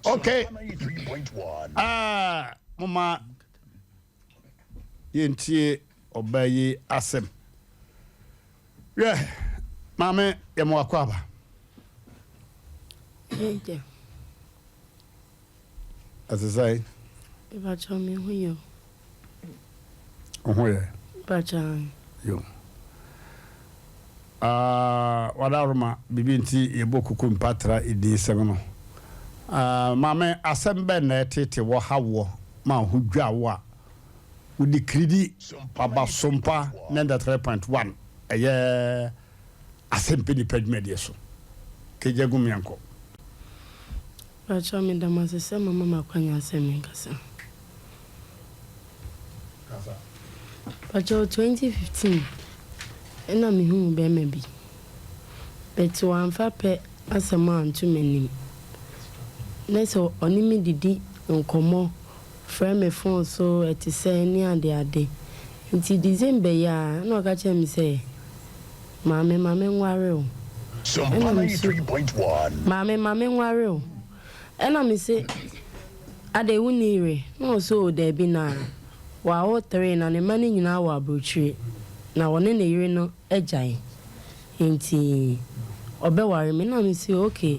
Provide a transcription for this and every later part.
Okay. Ah, moma yɛntie ɔbaa yi asɛm. Hwɛ, maame yɛ mo akɔ aba. Ɛgya. Ɛte sɛn? Mepakyɛw me ho yɛ o. Wo ho yɛ? Mepakyɛw. Yo. Ah, wadaroma biribi nti yɛbɔ kuku mpatra edin sɛm no. Ah, maame asɛm bɛn na ɛtete wɔ ha woɔ ma ho dwa wo a wode kiridi aba Sompa 93.1 ɛyɛ asɛmpɛ nipa dwumadie so. Kegya gum yɛnkɔ. Mpakyɛw meda mo ase sɛ moama me akwanya sɛ menkasa. Kasa. Mpakyɛw 2015 ɛna mehuu bɛɛma bi but wamfa pɛ asɛm anto m'anim ne sɛ ɔne me didi nkɔmmɔ frɛ me phone so ɛte sɛn ne ade ade nti December yi ara ɛna ɔka kyerɛɛ me sɛ maame ma menware wo ɛna me so maame ma menware wo ɛna me se adɛn wonni yere na ɔse oo daabi na wawo three na ne mma no nyinaa wɔ abrokyire na ɔne ne yere no agyae nti ɔbɛware me na me se okay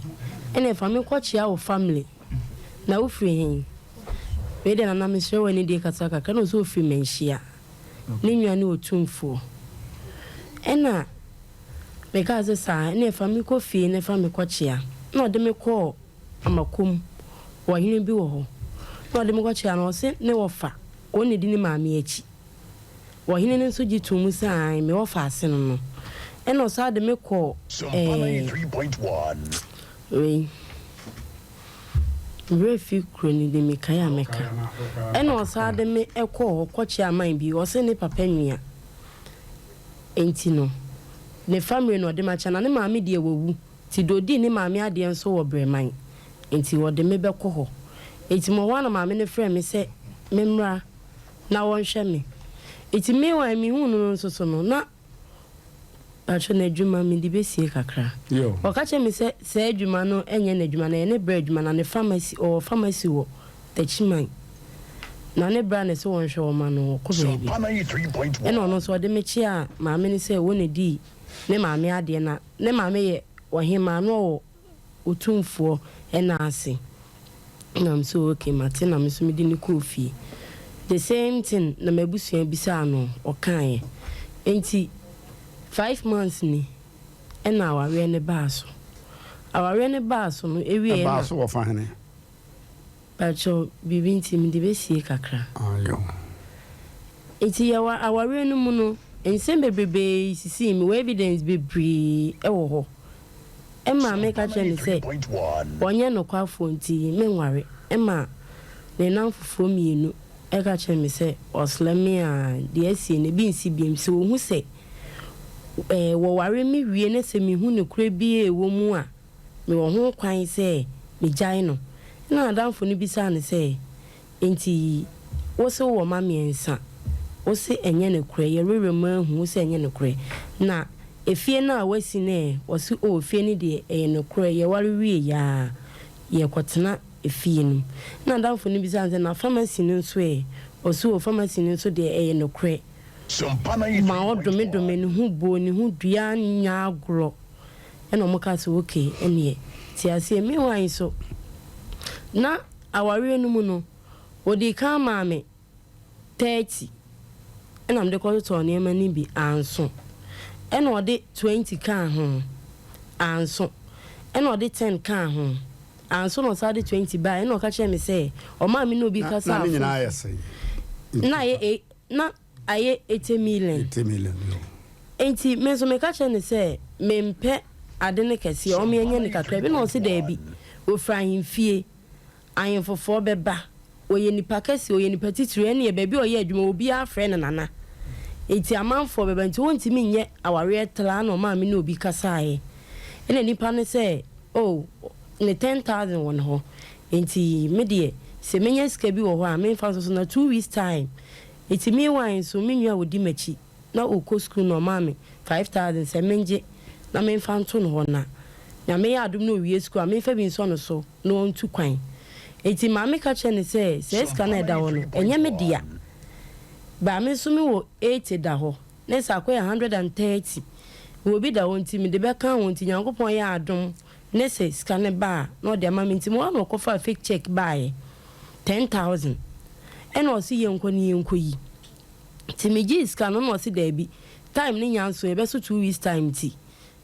ɛneɛ fa me kɔkyea wo family Na wo firi he? Wei deɛ Nana mesrɛ wo anidie kasa kakra na ɔsɛ ɔfiri Manhyia. Ne nua ne Otumfoɔ. Ɛna mekaa sɛ saa ɛneɛ fa me kɔ fie na fa me kɔkyea. Na ɔde me kɔɔ Amakom, ɔhene bi wɔ hɔ. Na ɔde me kɔkyea no ɔse ne wɔfa, wɔn na ɛdi ne maame akyi. Ɔhene no nso gye too mu sɛ aane, me wɔfa ase no no. Ɛna ɔsan de me kɔɔ ɛɛ wei. Me werɛ fi kuro no din, mekae a mɛka. Ɛna ɔsan de me kɔɔ hɔ kɔkyeaa man bi, ɔse ne papa nua nti no, ne family na ɔde me akyɛ, na ne maame deɛ wawu, nti deɛ ɔdii ne maame adeɛ nso wɔ Brɛman, nti ɔde me bɛkɔ hɔ. Nti mewɔ hɔ ara na maame no frɛɛ me sɛ memmra na wɔnhwɛ me. Nti meanwhile mehuu no no nso so no, na Patrɔ n'adwuma mede bɛsie kakra. Ɔka kyerɛɛ me sɛ saa adwuma no nyɛ n'adwuma na ɛyɛ ne bra adwuma na ne pharmacy, ɔwɔ pharmacy wɔ Takyiman. Na ne bra na ɛsɛ wɔnhwɛ wɔn ma no ɔkɔ baabi. Ɛna ɔno nso ɔde me kyeaa maame no sɛ wɔn na ɛdii ne maame adeɛ na ne maame yɛ ɔhemaa na ɔwɔ Otumfoɔ nna ase. Na me so okay mate na me nso mede no kɔɔ fie. The same thing na m'abusua bisaa no ɔkaeɛ. Enti 5 months ni ɛna awareɛ no baa so. Awareɛ no baa so no ɛwieɛ na. Ɛbaa so wɔ fa hene? Pakyɛw biribi nti mede bɛsie kakra. Ayo. Nti yɛwɔ awareɛ no mu no nsɛm bebrebee sisii mewɔ evidence bebree wɔ hɔ. Ɛma meka kyerɛɛ no sɛ ɔnyɛ nokwafoɔ nti menware. Ɛma ne nnamfofoɔ mmienu ka kyerɛɛ me sɛ ɔsrɛ me a deɛ asie no ebi nsi biom. Sɛ ɔhu sɛ wɔware me wie na sɛ mehu nokorɛ bi a ɛwɔ mu a, mewɔ ho kwan sɛ megyae no. Ɛnna n'adamfo no bisaa no sɛ, Enti wo se wowɔ mma mmiɛnsa? Wo se ɛnyɛ nokorɛ? Yɛwerɛ mu ahu wo sɛ ɛnyɛ nokorɛ. Na efie no a woasi no ɛ? Ɔse, Oh, efie no deɛ, ɛyɛ nokorɛ. Yɛware wieeɛ ara, yɛkɔtena efie no mu. Ɛnna n'adamfo no bisaa no sɛ, Na pharmacy no nso ɛ? Ɔse, Oh, pharmacy no nso deɛ, ɛyɛ nokorɛ. Ma ɔdomedome ne ho bɔɔ ne ho dua nyɛ agorɔ. Ɛnna wɔkaa sɛ, Okay, ɛnneɛ, te aseɛ. Meanwhile nso, na awareɛ no mu no, wɔdii kan maa me 30 ɛna mede kɔtotɔɔ nneɛma no bi, anso. Ɛna ɔde 20 kaa ho, anso. Ɛna ɔde 10 kaa ho, anso na ɔsan de 20 baeɛ. Ɛna ɔka kyerɛɛ me sɛ ɔmaa me ne obi Na kasaa ne phone nyinaa yɛ so. sɛn? Na ayɛ e na ayɛ 80 million. 80 million, yo. Enti me nso meka kyerɛɛ no sɛ mempɛ ade no kɛseɛ, ɔma yɛnyɛ no kakra bi. Ɛna ɔse daabi, ɔfiri ahemfie. Ahemfofoɔ bɛba. Ɔyɛ nipa kɛseɛ, ɔyɛ nipa titire, ɛnneɛ baabi a ɔyɛ adwuma obiara frɛ no Nana. Enti amanfoɔ bɛba, nti ɔntumi nyɛ awareɛ tra na ɔmaa me ne obi kasaeɛ. Ɛna nipa no sɛ oh, ne 10,000 wɔ ne hɔ, enti me deɛ sɛ mɛnya sika bi wɔ hɔ a memfa nso so na 2 weeks time. Enti meanwhile nso me nua a ɔdi m'akyi na ɔkɔ sukuu na ɔmaa me 5,000 sɛ mengye na memfa nto no hɔ na Nyame yɛ adom na ɔwie sukuu a memfa bi nsɔ no so na ɔntu kwan. Enti maame ka kyerɛɛ no sɛ, Saa sika no a ɛda hɔ no, ɛnyɛ me dea. But me nso mewɔ 80 da hɔ, na sɛ akɔyɛ 130. Mewɔ bi da hɔ nti mede bɛka ho, nti Nyankopɔn yɛ adom ne sɛ sika no ba a, na ɔde ama me. Nti mewɔ hɔ na ɔkɔfaa fake cheque baeɛ, 10,000. Ɛna ɔse yɛnkɔ na yɛnkɔyi. Nti megyee sika no, na ɔse daabi, time no nnya nso, ɛbɛso 2 weeks time nti,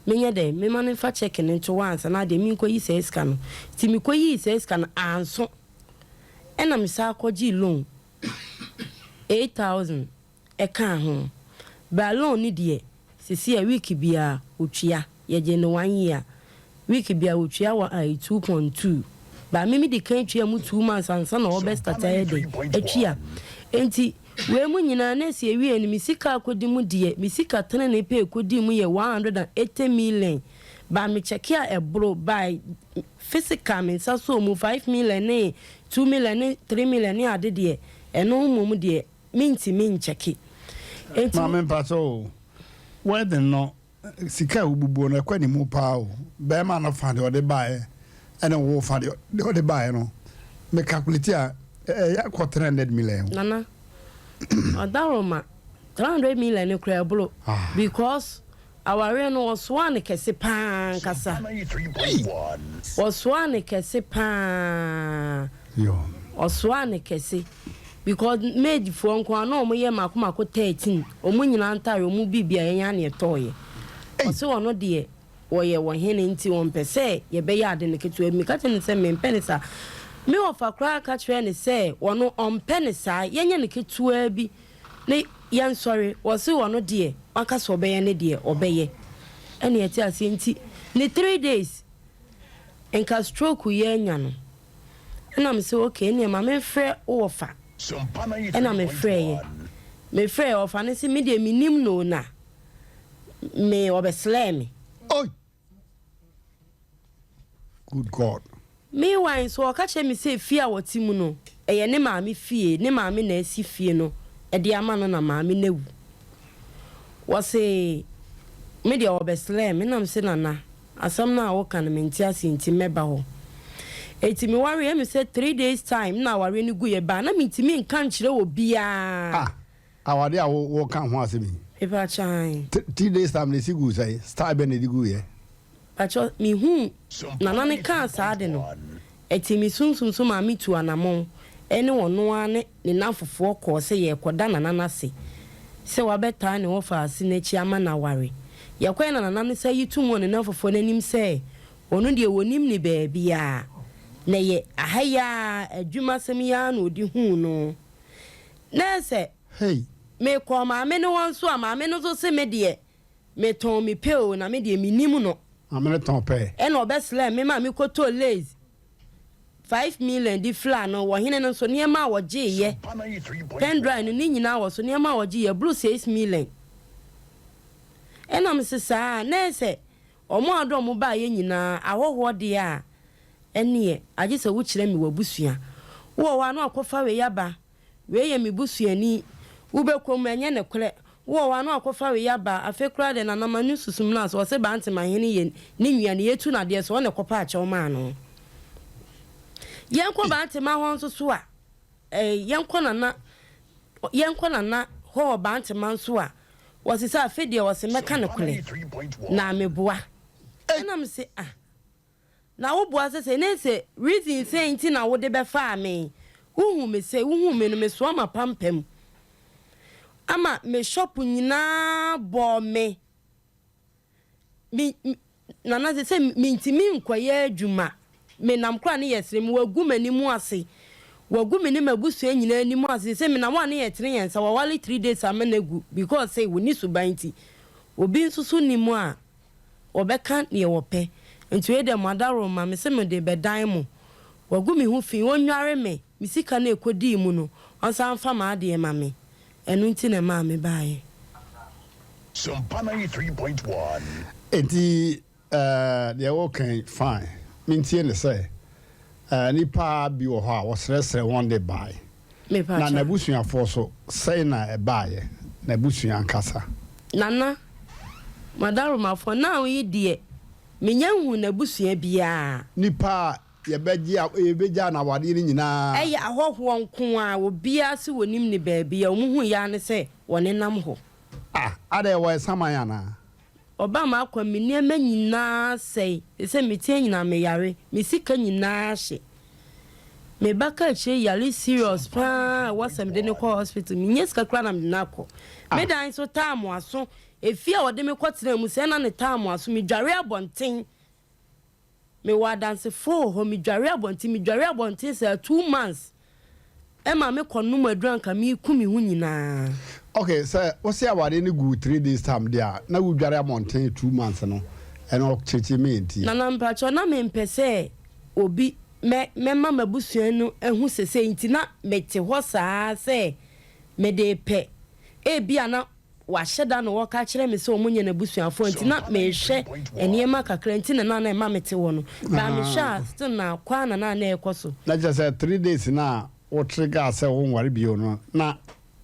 menyɛ dɛn, memma no mfa cheque no nto hɔ ansa na adeɛ menkɔyi saa sika no. Nti mekɔyii saa sika no, anso. Ɛna mesan kɔgyee loan 8000 ɛkaa ho. But loan no deɛ, sisi a week biara otua. Yɛgye no one year. Week biara otua wɔ ayi 2.2. But me medi kan tua mu 2 months ansa na ɔbɛ start ayɛ dɛn atua. Nti wei mu nyinaa na esi ewie no, me sika akɔdi mu deɛ, me sika tenene pɛ ekɔdi mu yɛ 180 million. But me check a, ɛboro by physical me nsa so mu 5 million ne 2 million ne 3 million ne ade deɛ, ɛno mmom deɛ mentimi nkyɛke. Enti Maame, mpakyɛ o, wedding no sika a wobubuo no ɛkɔ animu paa o. Bɛrima no fa deɛ ɔde baeɛ ɛne wo fa deɛ ɔde baeɛ no, me calculate a, ɛyɛ akɔ 300 million. Nana ɔdaroma, 300 million no kura ɛboro. Ah. Because awareɛ no, wɔsoa ne kɛse paa nkasa, wɔsoa ne kɛse paa. Yo. Ɔsoa ne kɛse because maidfoɔ nko a na ɔmo yɛ mako mako 13, ɔmo nyinaa ntaare, ɔmo biribi a yɛn ani ɛtɔɔyɛ. Ɔsɛ ɔno deɛ wɔyɛ wɔ hene nti wɔmpɛ sɛ yɛbɛyɛ ade no ketewa bi. Meka kyerɛ no sɛ mempɛ ne saa. Me wɔfa koraa ka kyerɛ ne sɛ ɔno ɔmpɛ ne saa, yɛnyɛ no ketewa bi ne yɛnsɔre. Wɔse ɔno deɛ waka sɛ ɔbɛyɛ ne deɛ ɔbɛyɛ, ɛne ɛte aseɛ. Nti ne 3 days nka stroke yɛ anya no, ɛna me sɛ okay, ɛneɛ ma memfrɛ wo wɔfa. Ɛna mefrɛeɛ, mefrɛɛ ɔfa no sɛ me deɛ menim no na me ɔbɛslɛɛ me. Oh good God. Meanwhile nso ɔka kyerɛ me sɛ fie a wɔte mu no, ɛyɛ ne maame fie, ne maame na asi fie no ɛde ama no na maame no awu. Wɔse me deɛ ɔbɛslɛɛ me, nam sɛ nana, asɛm no a woka no mente ase, nti mɛba hɔ. Enti meware ɛmi sɛ 3 days time na awareɛ no gu yɛ baa na mentumi nka nkyerɛ wɔ biaa. Ah, awade a wo ka ho asɛm yi? Mepa kyan. 3 days time na esi gu sɛ style bɛ na edi gu yɛ? Pakyɛ, mehu nana ne kaa saa de no, ɛti me sunsum so maame tu anammɔn ɛne ɔno ara ne ne namfofoɔ kɔɔ sɛ yɛrekɔda nana no ase sɛ wabɛtaa ne wɔfa ase n'akyi ama no aware. Yɛkɔɛ na nana no sa yi tom wɔ ne namfofoɔ no anim sɛ ɔno deɛ wɔnim ne baabiaa na ɛyɛ aha yi a adwumasɛm yi ara na ɔde huu no na sɛ Hey. Mekɔɔ maame no hɔ nso a, maame no nso se me deɛ metɔn me pɛ o, na me deɛ menim no. Maame no tɔn pɛ. Ɛna ɔbɛsrɛ me ma mekɔtɔɔ lace 5 million de fila no. Wɔhene no nso nneɛma a wɔgyeeyɛ, pen drive no ne nyinaa wɔ so, nneɛma a wɔgyeeyɛ boro 6 million. Ɛnam se saa na ɛsɛ ɔmo a ɔdɔ ɔmo baayɛ nyinaa ahɔhoɔ deɛ a, ɛneɛ agye sɛ wokyerɛ me w'abusua. Wowɔ hɔ a na wakɔfa wei aba, wei yɛ me busuani, wobɛkɔ mu ɛnyɛ ne korɛ. Wowɔ hɔ a na wakɔfa wei aba. Afei koraa deɛ nanama ne susum no a so ɔsɛ Bantemahene yɛ ne nua ne yɛtu no adeɛ so, ɔne kɔpa akyɛw maa no. Yɛnkɔ Bantema hɔ nso so a, yɛnkɔ nana, yɛnkɔ nana hɔ wɔ Bantema nso a, wɔse sɛ afei deɛ wɔse mɛka no korɛ na meboa. Ɛna me se, ah, na woboa sɛ ne sɛ reason sɛ nti na wode bɛfaa me, wohu me sɛ wohu me no, mesoa ma pampam ama me shop nyinaa bɔɔ me me nana sɛ mentumi nkɔyɛ adwuma, menam koraa ne yɛ sere me, wagu m'anim ase, wagu me ne m'abusua nyinaa anim ase sɛ menam a ne yɛtene yɛn nsa. Wawale 3 days ama no agu because sɛ wɔni suban nti obi nso so nim a wɔbɛka neɛ wɔpɛ. Nti wei deɛ mo adaworo ma me sɛ mede bɛdan mo, wagu me ho fi, wɔnware me, me sika no ɛkɔdii mu no, ɔnsan fa m'adeɛ ma me. Ɛno nti na ɛmaa me baeɛ. Sompa 93.1. Nti deɛ wɔkan fine, mentie ne sɛ nipa bi wɔ hɔ a wɔsrɛsrɛ wɔn de bae na n'abusuafoɔ so sɛe na ɛbaeɛ, n'abusua ankasa? Nana madaromafoɔ na yi deɛ menya hu n'abusua biara. Nipa a yɛbɛgye a yɛbɛgyaa no awadeɛ no nyinaa. Ɛyɛ ahɔhoɔ nko ara, obiara se wɔnim no baabi a wɔhuiɛ ara ne sɛ wɔnenam hɔ. Ah, adɛn wɔyɛ saman anaa? Ɔbaa m'akwan, me nneɛma nyinaa sɛe, te sɛ me ti anyinam, meyare, me sika nyinaa ahye. Me ba kaakyire yare serious paa a ɛwɔ sɛ mede no kɔ hospital, mennya sika koraa na mede no akɔ. Me dan nso taa moaso, efie a wɔde me kɔtenaa mu sɛɛ na ne taa moaso, medware abɔnten. Mewɔ adansefoɔ wɔ hɔ, medware abɔnten, medware abɔnten saa 2 months ɛma me kɔ nom aduru anka meku me ho nyinaa. Ok, sɛ wose awareɛ no guu 3 days time deɛ a, na wodware abɔnten 2 months no, ɛno kyerɛkyerɛ me yɛntie. Nana mpakyɛw, na mempɛ sɛ obi mɛ mɛma m'abusua no ahu sesei nti na mete hɔ saa sɛ mede repɛ, ebia na Wahyɛ da na ɔreka akyerɛ me sɛ wɔnyɛ n'abusuafoɔ nti na mehwɛ nneɛma kakra nti na na na ɛma mete hɔ no. But mehwɛ a still na kɔ ara na na na ɛrekɔ so. Na kyerɛ sɛ 3 days no a wo trigger sɛ wonware bio no na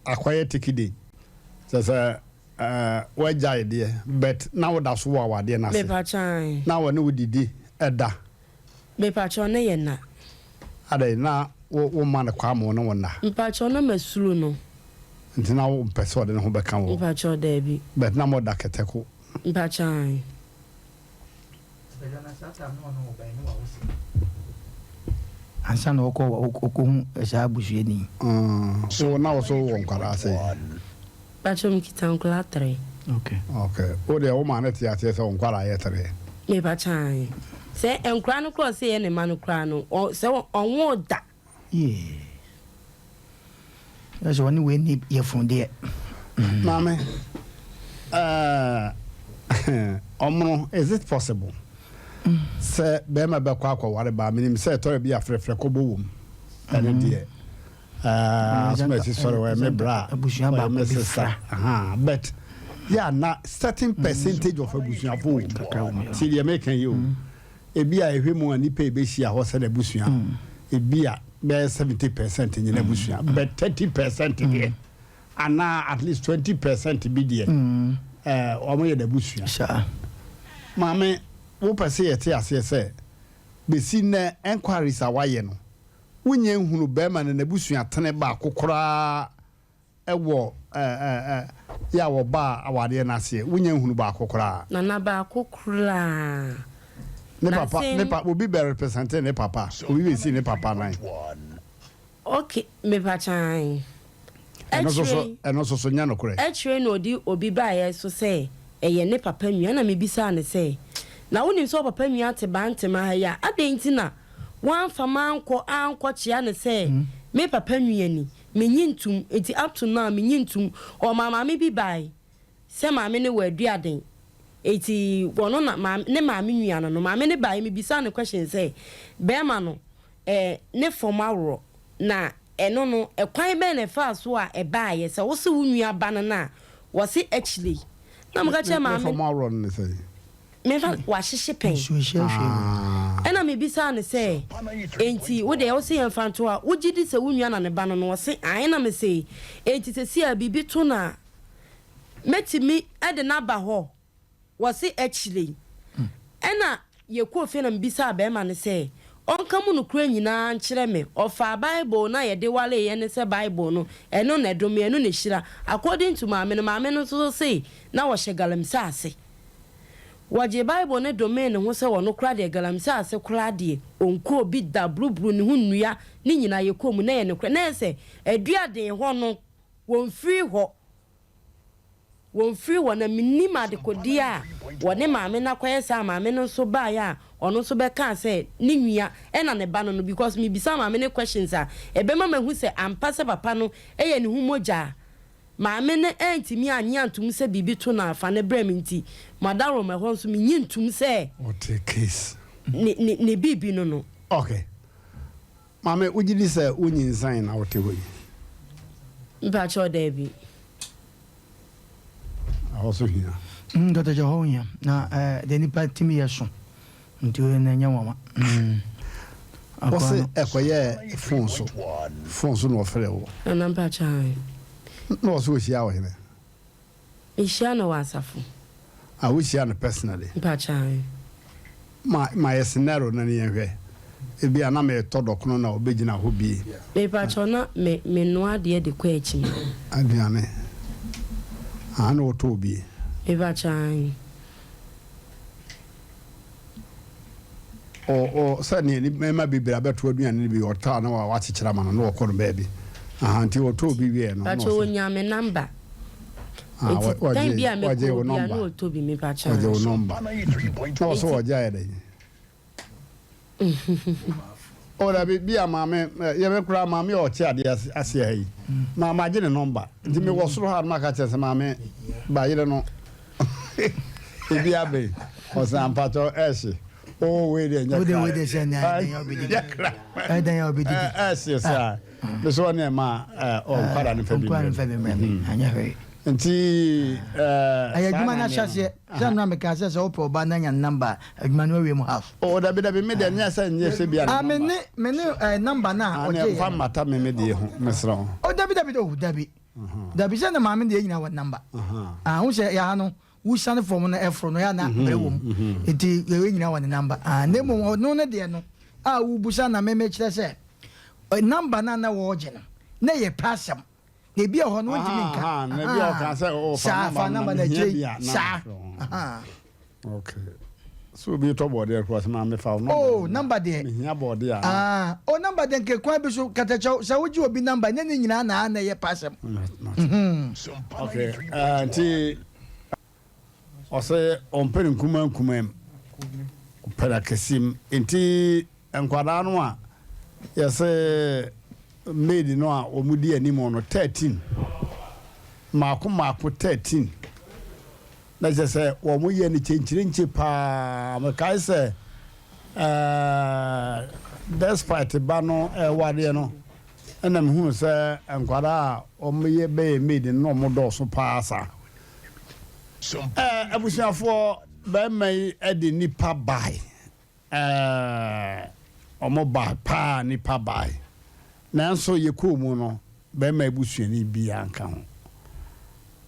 akɔyɛ tekide. Kyerɛ sɛ woagyae deɛ but na woda so wɔ awadeɛ no ase. Mepakyɛ ae. Na wɔne wo didi da. Mepakyɛw ne yɛ na. Adɛn, na wo womma no kwan ma ɔne wo nna? Mpakyɛw na masuro no. Nti na wo mpɛ sɛ ɔde ne ho bɛka wo? Mpakyɛw daabi. But na mo da kɛtɛ ko? Mpakyɛw ae. Mpakyɛw na saa time no ɔne wo bɛn ne wawo sɛn? Ansa na ɔkɔ ɔkɔhu saa abusuani. Mm, wo na wo so wowɔ nkwadaa sɛn? Mpakyɛw mekita nkwadaa three. Okay. Okay, wo deɛ wo maa no te aseɛ sɛ wo nkwadaa yɛ three? Mepakyɛw ae. Sɛ nkwadaa no koraa ɔsɛ yɛ ne mma no koraa no, sɛ ɔnwoo da. Yee. Sɛ ɔne wei ni yɛfunu deɛ. Maame, ɛɛ, ɔmono, is it possible sɛ bɛrima bɛkɔ akɔware baa? Menim sɛ ɛtɔrɔ bi a frɛfrɛ kɔbɔ wom, ɛno deɛ asoma asi sɔre wɔyɛ me bra, Abusua wɔyɛ baako me bi sister fra. But yɛ na certain percentage of abusuafo wɔ mu. Kakra wɔ mu, yeah. Ti deɛ meka yi o, ebi a ɛhwɛ mu a nipa ebɛhyia hɔ sɛ n'abusua, ebi a bɛyɛ 70% nyɛ n'abusua, but 30% deɛ anaa at least 20% bi deɛ wɔn yɛ n'abusua. Saa. Maame, wopɛ sɛ yɛte aseɛ sɛ bɛsi nnɛ enquiries a wayɛ no, wonyɛ nhunu bɛrima no n'abusua tene baako koraa ɛwɔ ɛɛ yɛ a wɔbaa awadeɛ no aseɛ, wonyɛ nhunu baako koraa? Nana, baako koraa. Ne papa, ne pa obi bɛ represent ne papa, obi bɛ si ne papa nan? Okay, mepakyɛw. Ɛno nso so, ɛno nso so nyɛ nokorɛ? Akyire na ɔde obi baeɛ so sɛ ɛyɛ ne papa nua, na mebisaa no sɛ, na wonim sɛ wo papa nua te Bantama ha yi a, adɛn nti na woamfa mankɔ ankɔkyea no sɛ me papa nua ni? Mennye ntom, nti up to now mennye ntom. Ɔmaa maame bi bae sɛ maame no wɔ aduaden, nti ɔno na maame, ne maame nua no no, maame no baeɛ mebisaa no question sɛ, bɛrima no eh, ne fam aworɔ, na ɛno no, ɛkwan bɛn na ɛfaa so a ɛbaeɛ? Sɛ wose wo nua ba no no a, wɔse akyire yi. Na meka kyerɛɛ Ne maame fam aworɔ no ne sɛn? Memfa wahyehye pɛn. Nsuohyɛ hwee wɔ mu. Ɛna mebisaa no sɛ, Enti wo deɛ wose yɛmfa nto hɔ a, wogye di sɛ wo nua na ne ba no no? Ɔse, Aane. Ɛna mese, Enti seesei a biribi to no a, mɛtumi de no aba hɔ? Wɔse akyire yi. Ɛna yɛkɔɔ fie na mebisaa barima no sɛ ɔnka mu nokorɛ nyinaa nkyerɛ me. Ɔfaa Bible no a yɛde wareeɛ no sɛ Bible no, ɛno na ɛdome, ɛno na ɛhyira. According to maame no, maame no nso se na wɔhyɛ galamsey ase. Wɔgyee Bible no domee ne ho sɛ ɔno koraa deɛ galamsey ase koraa deɛ ɔnkɔɔ bi da, buruburu ne ho nnua ne nyinaa yɛkɔɔ mu na ɛyɛ nokorɛ. Na ɛyɛ sɛ aduaden hɔ no wɔmfiri hɔ. Wɔmfiri hɔ, na mennim adekodeɛ a wɔne maame no akɔyɛ saa. Maame no nso baeɛ a ɔno nso bɛkaa sɛ ne nua ɛna ne ba no no because mebisaa maame no questions a ɛbɛma mahu sɛ ampa sɛ papa no yɛ ne ho mogya a maame no antumi annye antom sɛ biribi to no a fa no brɛ me nti madarom ɛhɔ nso mennye ntom sɛ Ɔte case. ne ne ne biribi no no. Okay. Maame, wogye di sɛ wonyinsɛn na wote hɔ yi? Mpakyɛw, daabi. Ɛhɔ so hia. Dɔkta kyɛ hɔ hia na deɛ nipa timi yɛ so nti wei na ɛnyɛ nwanwa. Wɔse ɛkɔyɛɛ phone so, phone so na ɔfrɛ wo. Nana mpakyɛw ae. Na ɔse ɔhyia wo hene? Mehyia no wɔ asafo. Ah, wohyia no personally? Mpakyɛw ae. Ma ma yɛ scenario na ne yɛnhwɛ. Ebia na meretɔ dɔkono na ɔbɛgyina hɔ bi. Mepakyɛw na me menoa adeɛ de kɔ akyima. Aduane. Aha na ɔtɔɔ bi. Mepakyɛw aane. Ɔ ɔ sɛ neɛ ni mmarima bebree abɛto aduane no bi ɔtɔ a na wa wakyekyere ama no na ɔkɔ no baabi. Aha nti ɔtɔɔ bi wieɛ no na Pakyɛw ɔsɛ. ɔnyaa me number. Ah Nti wɔ time wɔgye bi a mɛkɔ wɔgye wo hɔ biara na number. ɔtɔ bi mepakyɛw Wɔgye wo aane. number. Na ɔsɛ Nti. ɔgye ayɛ dɛn? Oh dabi bi a maame yɛ me koraa maame a ɔte adeɛ ase aseɛ ha yi ma magye ne nɔmba nti mewɔ soro ha no maka kyerɛ sɛ maame ba yere no ebi abɛn ɔsɛ ampatɔ ɛhye oh wei deɛ nyɛ Wode kra wei deɛ sɛ nea ɛdɛn yɛ ɔbɛdidi. nyɛ kra Ɛdɛn yɛ ɔbɛdidi. ɛhye saa me so ɔne ɛma ɔnkwara no fa bi Ɔnkwara no fa bi mmerɛ me. Anyɛ hwee. nti Ɛyɛ saa adwuma na no neɛ no ahyɛaseɛ. Sɛ nnora mekaa sɛ sɛ wopɛ ɔbaa na anya ne number a, adwuma no awie mu half. Oh dabi dabi me deɛ nyɛ sɛ nyɛ sɛ bia ne Ah me number. ne me ne eh, number no a Ah ne ɔgyeeɛ nfa no. mmata me me deɛ ho mesrɛ wo. Oh dabi dabi oh dabi dabi sɛ na maame deɛ nyina wɔ number. Ah wo sɛ yɛha no wosiane fam no ɛforo no yɛ na brɛ wɔ mu nti yɛyɛ nyina wɔ ne number. Ah na mmom ɔno ne deɛ no a wobusa na me mekyerɛ sɛ eh, number no a na wɔregye no na yɛ pɛ asɛm. Na ebi wɔ hɔ no wontumi nka. Aha, na ebi a ɔka sɛ oh, fa Saa, fa nɔmba no nɔmba na no mehia akyire bi a na saa. mafrɛ wo. Aha. Okay. So obi tɔ bɔɔdeɛ koraa sɛ maame fa wo nɔmba Oh, no na nɔmba deɛ. mehia bɔɔdeɛ a na. Ah, oh, nɔmba deɛ nka kwan bi so katakyɛw sɛ wogye obi nɔmba nyɛ ne nyinaa na na ɛyɛ pa asɛm. Okay, uh, nti Ɔse ɔmpɛ no nkumaa nkumaa mu, ɔpɛ no akɛseɛ mu. Nti nkwadaa no a yɛse maid no a wɔn di anim no 13, mmaako mmaako 13. Na kyerɛ sɛ wɔn yɛ no kyenkyerenkye paa. Mekae sɛ ɛɛ despite ba no ɛwadeɛ no, ɛna mehunu sɛ nkwadaa a wɔyɛ bɛyɛ maid no na wɔn dɔɔso paa saa. Ɛɛ, abusuafoɔ, barima yi de nnipa bae. Ɛɛ, wɔbae paa, nnipa bae. Nanso yɛkɔɔ mu no, barima yi busuani biara nka ho.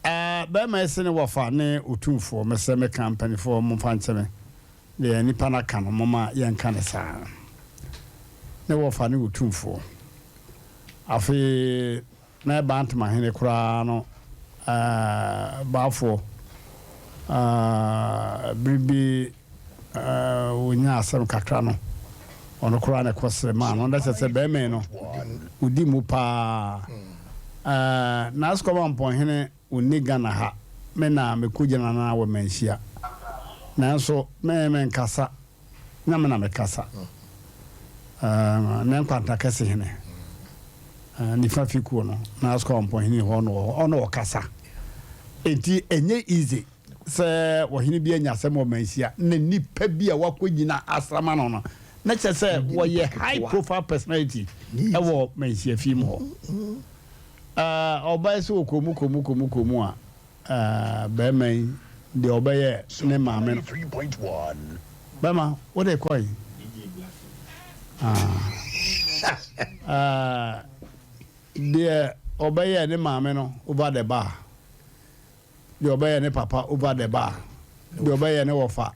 Ɛɛ, barima yi se ne wɔfa ne otumfoɔ, mesrɛ meka mpanimfoɔ momfa nkyɛ me, deɛ nnipa no aka no, momma yɛnka no saa. Ne wɔfa ne otumfoɔ. Afei. Na ɛbaa Ntomahene koraa no baafoɔ bere bi ɔnyaa asɛm kakra no, ɔno koraa na ɛkɔsrɛ maa no. Na kyerɛ sɛ bɛrima yi no, ɔdi mu paa. N'Asukɔma Mpɔnhene ɔnni Ghana ha, me na mekɔgyina no wɔ Manhyia. Nanso me menkasa. na me na mekasa. Ne nkwanta kɛse hene, nifa fi kuo no, na asukɔ ɔmpɔhene hɔ no wɔ hɔ, ɔno ɔkasa. Enti ɛnyɛ easy sɛ ɔhene bi anya asɛm wɔ manhyia na nipa bi a wakɔgyina asrama no no, na kyerɛ sɛ wɔyɛ high profile personality ɛwɔ manhyia fi mu hɔ. Ɔbaa sɛ ɔkɔmu kɔmu kɔmu kɔmu a, Aah bɛɛma yi deɛ ɔbɛyɛ ne maame no. Bɛɛma wo de kɔ he? Aah deɛ ɔbɛyɛ ne maame no over the bar, deɛ ɔbɛyɛ ne papa over the bar, deɛ ɔbɛyɛ ne wɔfa.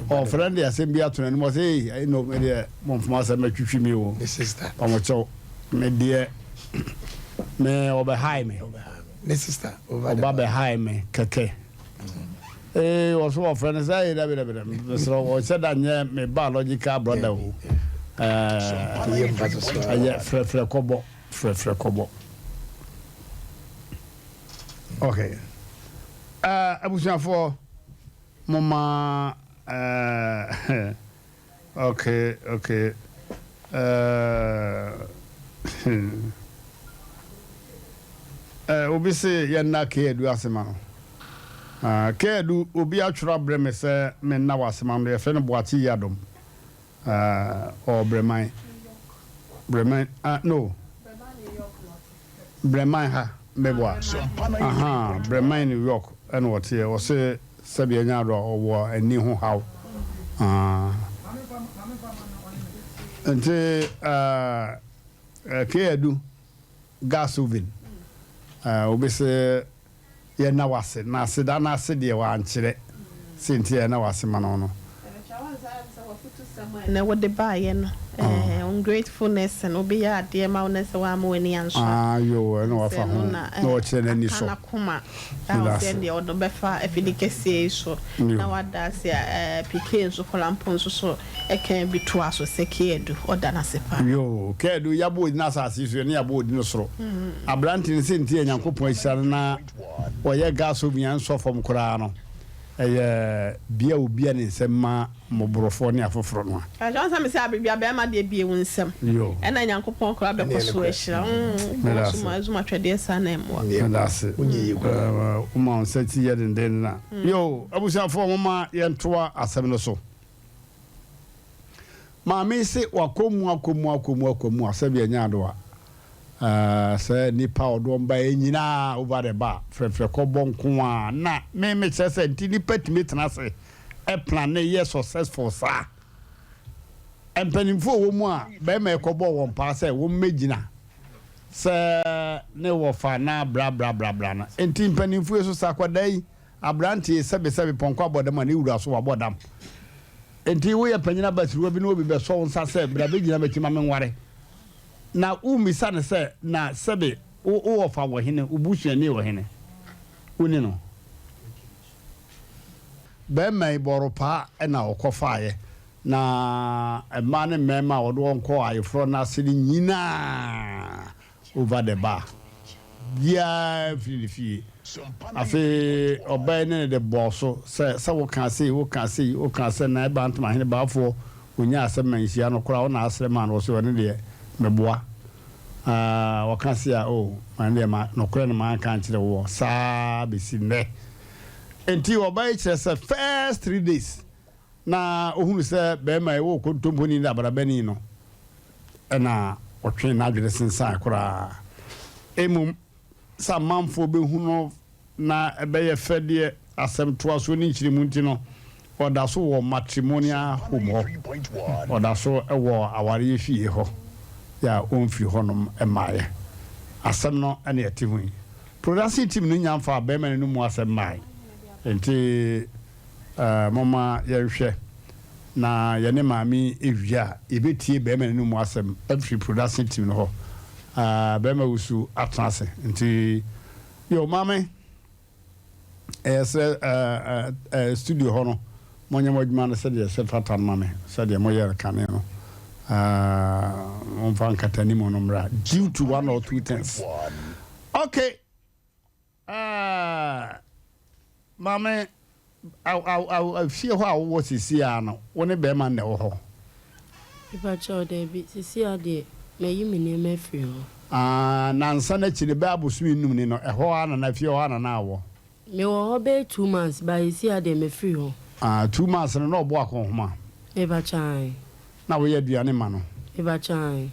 Ɔfrɛ no de asɛm bi ato n'anim ɔsɛ ei ɛyi no me deɛ momfom asɛm mɛtwitwi me o ɔmo kyɛw me deɛ me ɔbɛhae me ɔba bɛhae me kɛkɛ ee ɔso ɔfrɛ no sɛ ɛyi dabi dabi dabi mesrɛ ɔhyɛ da nyɛ me biological brother o ɛɛ ɛyɛ frɛfrɛ kɔbɔ frɛfrɛ kɔbɔ okay ɛɛ abusuafoɔ. Momma eh okay okay eh eh obi se yɛnna K-Adu ase ma no. Ah K-Adu obi atwerɛ abrɛ me sɛ menna wo ase ma no yɛfrɛ no Boakye Yiadom. Ah ɔwɔ Breman Breman ah no Breman ha meboa ahaa Breman New York ɛna ɔteɛ ɔse sɛdeɛ ɛnyɛ ado a ɔwɔ ani ho haw ah nti ah K Adu gas oven ah obi se Yɛnna wo ase, na aseda no ase deɛ wankyerɛ sɛ nti a yɛnna wo ase ma no no. Afutusɛm a ɛnɛ wode baeɛ no, eh, ungratefulness no, obi yɛ adeɛ ma wo na sɛ woamma w'ani ansɔ a, Ah, yoo, ɛna wafa sɛ ho ɛno na na ɔkyerɛ n'ani aka sɔ. n'akoma a Meda ɔsɛ ase. deɛ ɔde bɛfa afidi kɛseɛ yi so na Yoo. wada ase a, eh, PK nso Kɔlampɔ nso so ɛka bi toa so sɛ Keadu, ɔda no ase paa. Yoo, Keadu, yɛabɔ odin asase yi so, yɛne yɛabɔ odin soro. Aberante no sɛ nti a Nyankopɔn ahyira no na ɔyɛ gas oven a ɛnsɔ fam koraa no, Ɛyɛ bea a obia ne nsam ma mmɔborɔfoɔ ne afoforɔ no a. Ɛkyerɛ wo sɛ mese aberbia bɛɛma deɛ bie wo nsam Yo. ɛna Nyankopɔn koraa bɛkɔ so ahyira wo mm Meda wo ase. sum azum atwɛdeɛ saa na ɛmmoa. Meda ase. Woma wo nsa ti yɛ dendenden a. Yo, abusuafoɔ momma yɛntoa asɛm no so. Maame yi se wakɔ mu akɔ mu akɔ mu akɔ mu a sɛbi ɛnyɛ adowa. Ɛɛ sɛ nipa a ɔde wɔn baeɛ nyinaa over the bar frɛfrɛ kɔ bɔ nko ara na me me kyerɛ sɛ nti nipa tumi tena ase plane yɛ successful saa. Mpanimfoɔ wɔ mu a bɛrima yi kɔbɔɔ wɔn paa sɛ wɔn mmɛgyina sɛ ne wɔfa na bra bra bra bra no. Nti mpanimfoɔ yi so sɛ akwadaa yi Aberanteɛ yi sɛbesɛbe pɔnkɔ abɔ dam a ne wura so wabɔ dam. Enti woyɛ panyin abasiriwa bi na obi bɛsɔ wo nsa sɛ bra bɛgyina m'akyi ma menware. Na wommisa no sɛ na sɛbe wo wo wɔfa wɔ hene, wo busuani wɔ hene? Wonni no. Barima yi bɔropaa na ɔkɔfaeɛ, na mmaa ne mmarima a ɔde wɔn kɔɔ ayeforɔ no ase no nyinaa over the bar biara mfiri ne fie. Afei ɔbaa yi ne no de bɔɔ so sɛ, sɛ wokaa sei, wokaa sei, wokaa sɛ na ɛbaa Ntomahene Baafoɔ ɔnyaa asɛm ma nhyia no koraa wo na asrɛ maa no, ɔse ɔno deɛ meboa. Ah, ɔka se a, oh, ma deɛ ma nokorɛ no manka ankyerɛ woɔ saa bɛsi nnɛ. Enti ɔbaa yi kyerɛ sɛ first 3 days na ɔhunu sɛ barima yi wɔ kontomponi ne abrabani no, ɛna ɔtwee n'adwene sensan koraa. Mmom sɛ amanfoɔ bɛhu no na ɛbɛyɛ fɛ deɛ, asɛm toasoɔ ne nkyerɛmu nti no, ɔda so wɔ matrimonial home hɔ. Ɔda so wɔ awareɛ fie hɔ yɛ a ɔmfiri hɔnom mmaeɛ. Asɛm no na ɛte ho yi. Production team no nya mfaa barima no mu asɛm mmae. Nti Momma yɛnhwɛ na yɛne maame yi wie a, yɛbɛtie barima no mu asɛm afiri production team no hɔ. Barima wusu atena ase nti, yo maame, ɛyɛ sɛ studio hɔ no, monyɛ mo adwuma no sɛdeɛ ɛsɛ fata no ma me, sɛdeɛ moyɛ no kane no. Momfa nkatanimu no mmra due to one or two things. Okay. Ah, maame, aw, aw, aw, fie hɔ a wowɔ seesei ara no, wo ne bɛrima no na ɛwɔ hɔ? Mepakyɛw, dabi. Seesei ara deɛ, mayi me nneɛma afiri hɔ. Ah, nnansa no akyi no, bɛyɛ abosome nnum ni no, ɛhɔ ara na na, fie hɔ ara na na wɔ? Mewɔ hɔ bɛyɛ 2 months, but seesei ara deɛ, mafiri hɔ. Ah, 2 months no, na ɔbɔ akɔnhoma? Mepakyɛw, ae. Na woyɛ aduane ma no? Mepakyɛw, ae.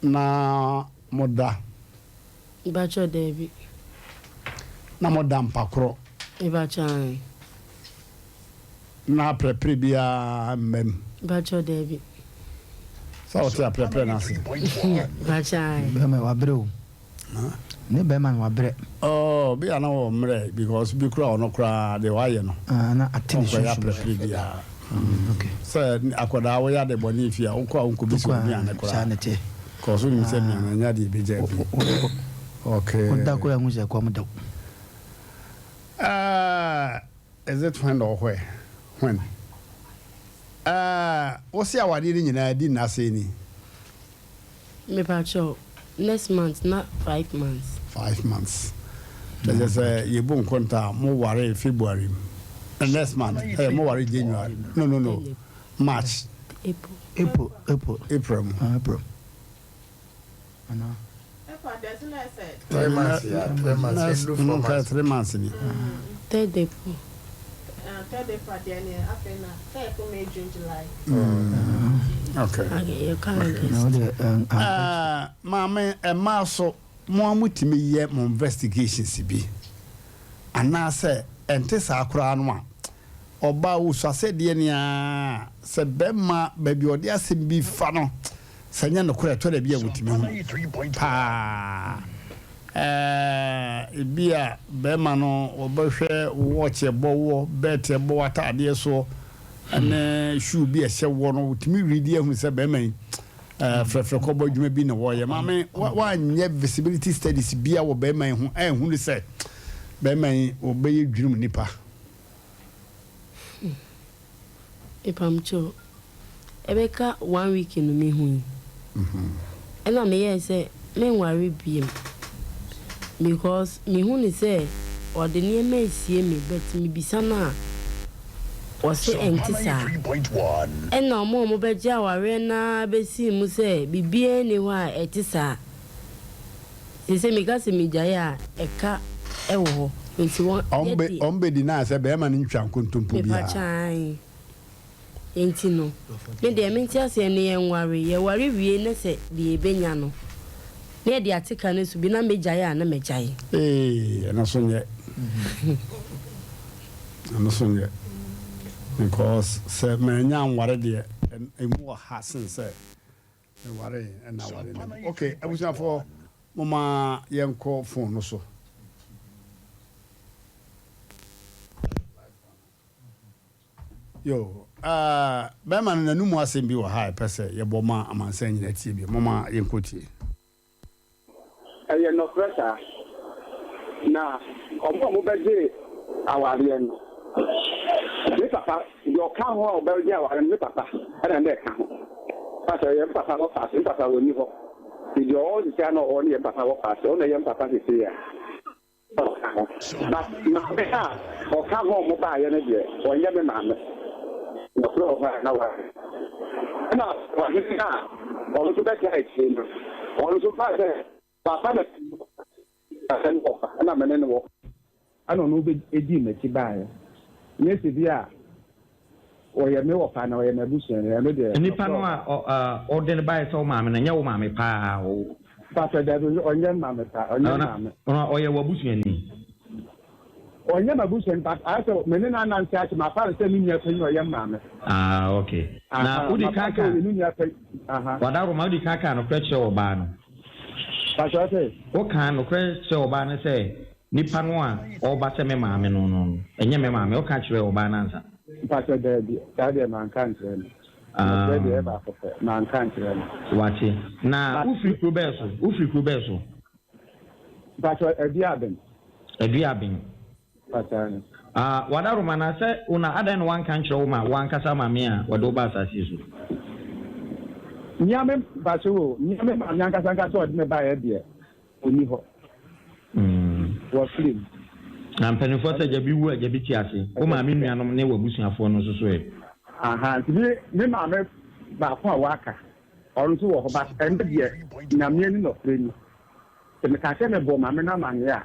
Na moda? Mepakyɛw, daabi. Na moda mpa korɔ? Mepakyɛw, ae. Na aprɛprɛ biara mma mu? Mepakyɛw, daabi. Sɛ wote aprɛprɛ no ase? Mepakyɛw, ae. Bɛrima wabrɛ o. Ne bɛrima no wabrɛ. Oh, bi a na wɔ mmerɛ because bi kura ɔno koraa deɛ wayɛ no. Ah, na ate ne Ɔnkɔyɛ sunsun. aprɛprɛ biara. Okay. Sɛ akwadaa woyɛ ade bɔne fie a wokɔ a wonkɔbisa Wokɔ a, onuane saa koraa. na ɛteɛ. Kɔ so nim sɛ nnuane nyɛ adeɛ ɛbɛgya bi. Okay. Woda koraa hu sɛ kɔm da wo. Is it when or where? When? Wo se awadeɛ no nyinaa di nna sɛn ni? Mepakyɛw, next month na 5 months. 5 months. Kyerɛ sɛ yɛbu nkonta a mo ware February mu. Next month, mo ware January. No, March. April. April, April. April mu. Ah, April. Ana. 3 months, yeah, 3 months. Next, Ɛndu 4 nka months. 3 months ni. Third April. Third April deɛ ne afei na third April, May, June, July. Okay. Okay, yɛka Na August. wode Maame, mmaa so mo a motumi yɛ mo investigations bi anaasɛ ɛnte saa koraa no a ɔbaa wosua sɛdeɛ nea sɛ bɛrima baabi a ɔde asɛm bi fa no sɛ nyɛ nokorɛ ɛtɔ da bi a wotumi hu paa. Ebi a bɛrima no wɔbɛhwɛ watch ɛbɔ woɔ, belt ɛbɔ w'ataadeɛ soɔ. ne shoe bi a ɛhyɛ woɔ no, wotumi redi ahu sɛ bɛrima yi frɛfrɛ kɔbɔ adwuma bi na wɔyɛ. Maame, woanyɛ visibility studies bia wɔ bɛrima yi ho ɛnhunu sɛ bɛrima yi wɔbɛyɛ dwirim nipa? Mepamkyɛw, ɛbɛka one week no mehui. Ɛna meyɛɛ sɛ menware biom because mehu no sɛ ɔde nneɛma resie me but mebisa no a ɔse ɛnte saa. Ɛna ɔmo a ɔmo bɛgye awareɛ no ara bɛsii mu sɛ biribiara nni hɔ a ɛte saa. Seesei meka sɛ megyae a ɛka wɔ hɔ nti wɔn yɛde. Ɔmo bɛ deny sɛ bɛɛma no ntwa nkontompo biara. Mepakyɛ ae. Enti no, me deɛ mente aseɛ ne yɛnware, yɛware wie ne sɛ deɛ yɛbɛnya no na yɛde ate ka no so bi na mɛgyae a na magyae. Eeii ɛno nso nyɛ ɛno nso nyɛ because sɛ manya anware deɛ ɛmu wɔ ha sen sɛ mewaree ɛna aware no mu. Ok abusuafoɔ momma yɛnkɔ phone no so. Yo, eh, bɛrima no n'anum asɛm bi wɔ ha a ɛpɛ sɛ yɛbɔ ma amansan nyinaa tie bi. Momma yɛnkɔtie. Ɛyɛ nɔkorɛ saa. Na wɔn a wɔbɛgyee awareɛ no, me papa, deɛ ɔka ho a ɔbɛgye awareɛ no, me papa na na ɛka ho. Pastor, ɛyɛ me papa wɔfa ase, me papa ɔnni hɔ. Nti deɛ ɔwɔ hɔ seesei a na ɔwɔ hɔ no yɛ me papa wɔfa ase, ɔno na ɛyɛ me papa seesei a. Ɔka ho. But maame a ɔka ho a ɔmo baayɛ no deɛ ɔnyɛ me maame. Nɔkorɛ wɔ hɔ a na wayɛ. Ɛna ɔhene a ɔno nso bɛtaa akyire no, ɔno nso baa sɛ papa na ne wɔfa ɛna me ne no wɔ. Ɛna ɔno bɛdii m'akyi baeɛ. Nyɛ sɛ bi a ɔyɛ me wɔfa anaa ɔyɛ m'abusuani, ɛno deɛ Nipa nɔkorɛ no wɔ a hɔ. ɔde no baeɛ sɛ wo maame no, ɛnyɛ wo maame paa o. Pastor, dabi, ɔnyɛ me maame paa, ɔnyɛ me maame. Ɔno ɔyɛ w'abusuani? Ɔnyɛ m'abusuani but ayɛ sɛ me ne no anante akyɛ, mafa no sɛ me nua panyin a ɔyɛ me maame. Ah, okay. Na Aha, wodi mafa kan no sɛ ka, ɔyɛ me nua panyin, aha. Wadaroma, wodi kan kaa nokorɛ kyerɛɛ ɔbaa no? Pastor, ɔse? Wokaa nokorɛ kyerɛɛ ɔbaa no sɛ nipa no a ɔreba sɛ me maame no no, ɛnyɛ me maame, woka kyerɛɛ ɔbaa no ansa? Mpakyɛ daabi, saa deɛ manka ankyerɛ no. Nokorɛ deɛ ɛyɛ baako pɛ, manka ankyerɛ no. Wate. Na But. wofiri kuro bɛɛ so? Wofiri kuro bɛɛ so? Mpakyɛ Aduaben. Aduaben. Mpakyɛ aane. Ah, Wadaroma, na sɛ wo na adɛn na woanka ankyerɛ wo ma wo ankasa maame a wɔde wo baa asase yi so? Nea me, mpakyɛ o, nea me maame ankasa ankasa a ɔde me baeɛ deɛ, ɔnni hɔ. Wafiri mu. Na mpanimfoɔ sɛ agya bi wu a agya bi te ase. Wo maame nuanom ne w'abusuafoɔ no nso so ɛ? Ahaa, nti me me maame baako a waka, ɔno nso wɔ hɔ but ɛno deɛ Nyame ani nɔkorɛ ni. Sɛ mekaa sɛ mebɔɔ maame no amaneɛ a,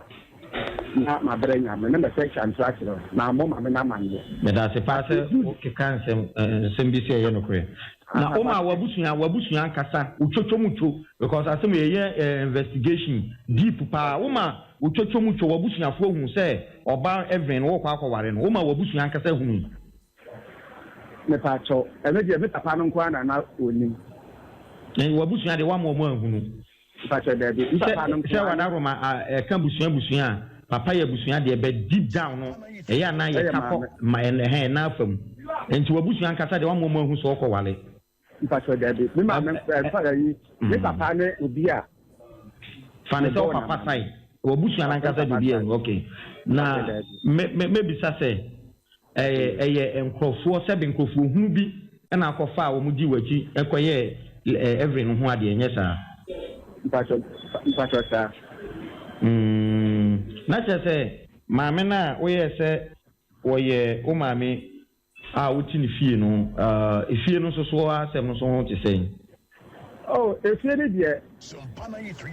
na mabrɛ Nyame, na mɛsɛ atwa ntorɔ akyerɛ wo. Mammɔ maame no amaneɛ. Medase paa But sɛ ɛduru. wo keka nsɛm nsɛm bi sɛ ɛyɛ nokorɛ. Na Aha wo maa but. w'abusua w'abusua ankasa wo twotwo mu two because asɛm wei yɛyɛ eh investigation deep paa wo ma wo twotwo mu two w'abusuafoɔ hu sɛ ɔbaa Evelyn no wokɔ akɔware no wo ma w'abusua ankasa hunui. Mepaakyɛw, ɛno deɛ me papa no nko ara na na ɔnim. Na w'abusua deɛ woamma wɔn anhunu. Mpakyɛw dabi, me papa no Sɛ nko sɛ ara. w'adaworoma a ɛka abusua abusua a, papa yɛ abusua deɛ but deep down no ɛyɛ a na Ɛyɛ yɛka kɔ maame. ma ɛhɛn ɛna afa mu. Nti w'abusua ankasa deɛ woamma wɔn anhu sɛ wokɔware. Mpakyɛw dabi, me maame nko ara ayi, me papa ne obi a Fa no sɛ wo mebɔɔ no papa amanneɛ. side, w'abusua no Okay, me ankasa deɛ papa obi side. anhu, okay. Okay, Na dabi. me me mɛbisa sɛ, ɛyɛ ɛyɛ nkorɔfoɔ sɛbe nkorɔfoɔ hunu bi na akɔfa a wɔn dii w'akyi kɔyɛɛ Evelyn no ho adeɛ, nyɛ saa? Mpakyɛw, mpakyɛw saa. Mm, na kyerɛ sɛ maame no a woyɛɛ sɛ wɔyɛ wo maame a wote ne fie no, efie no nso so asɛm no nso ho te sɛn? Oh, efie no deɛ,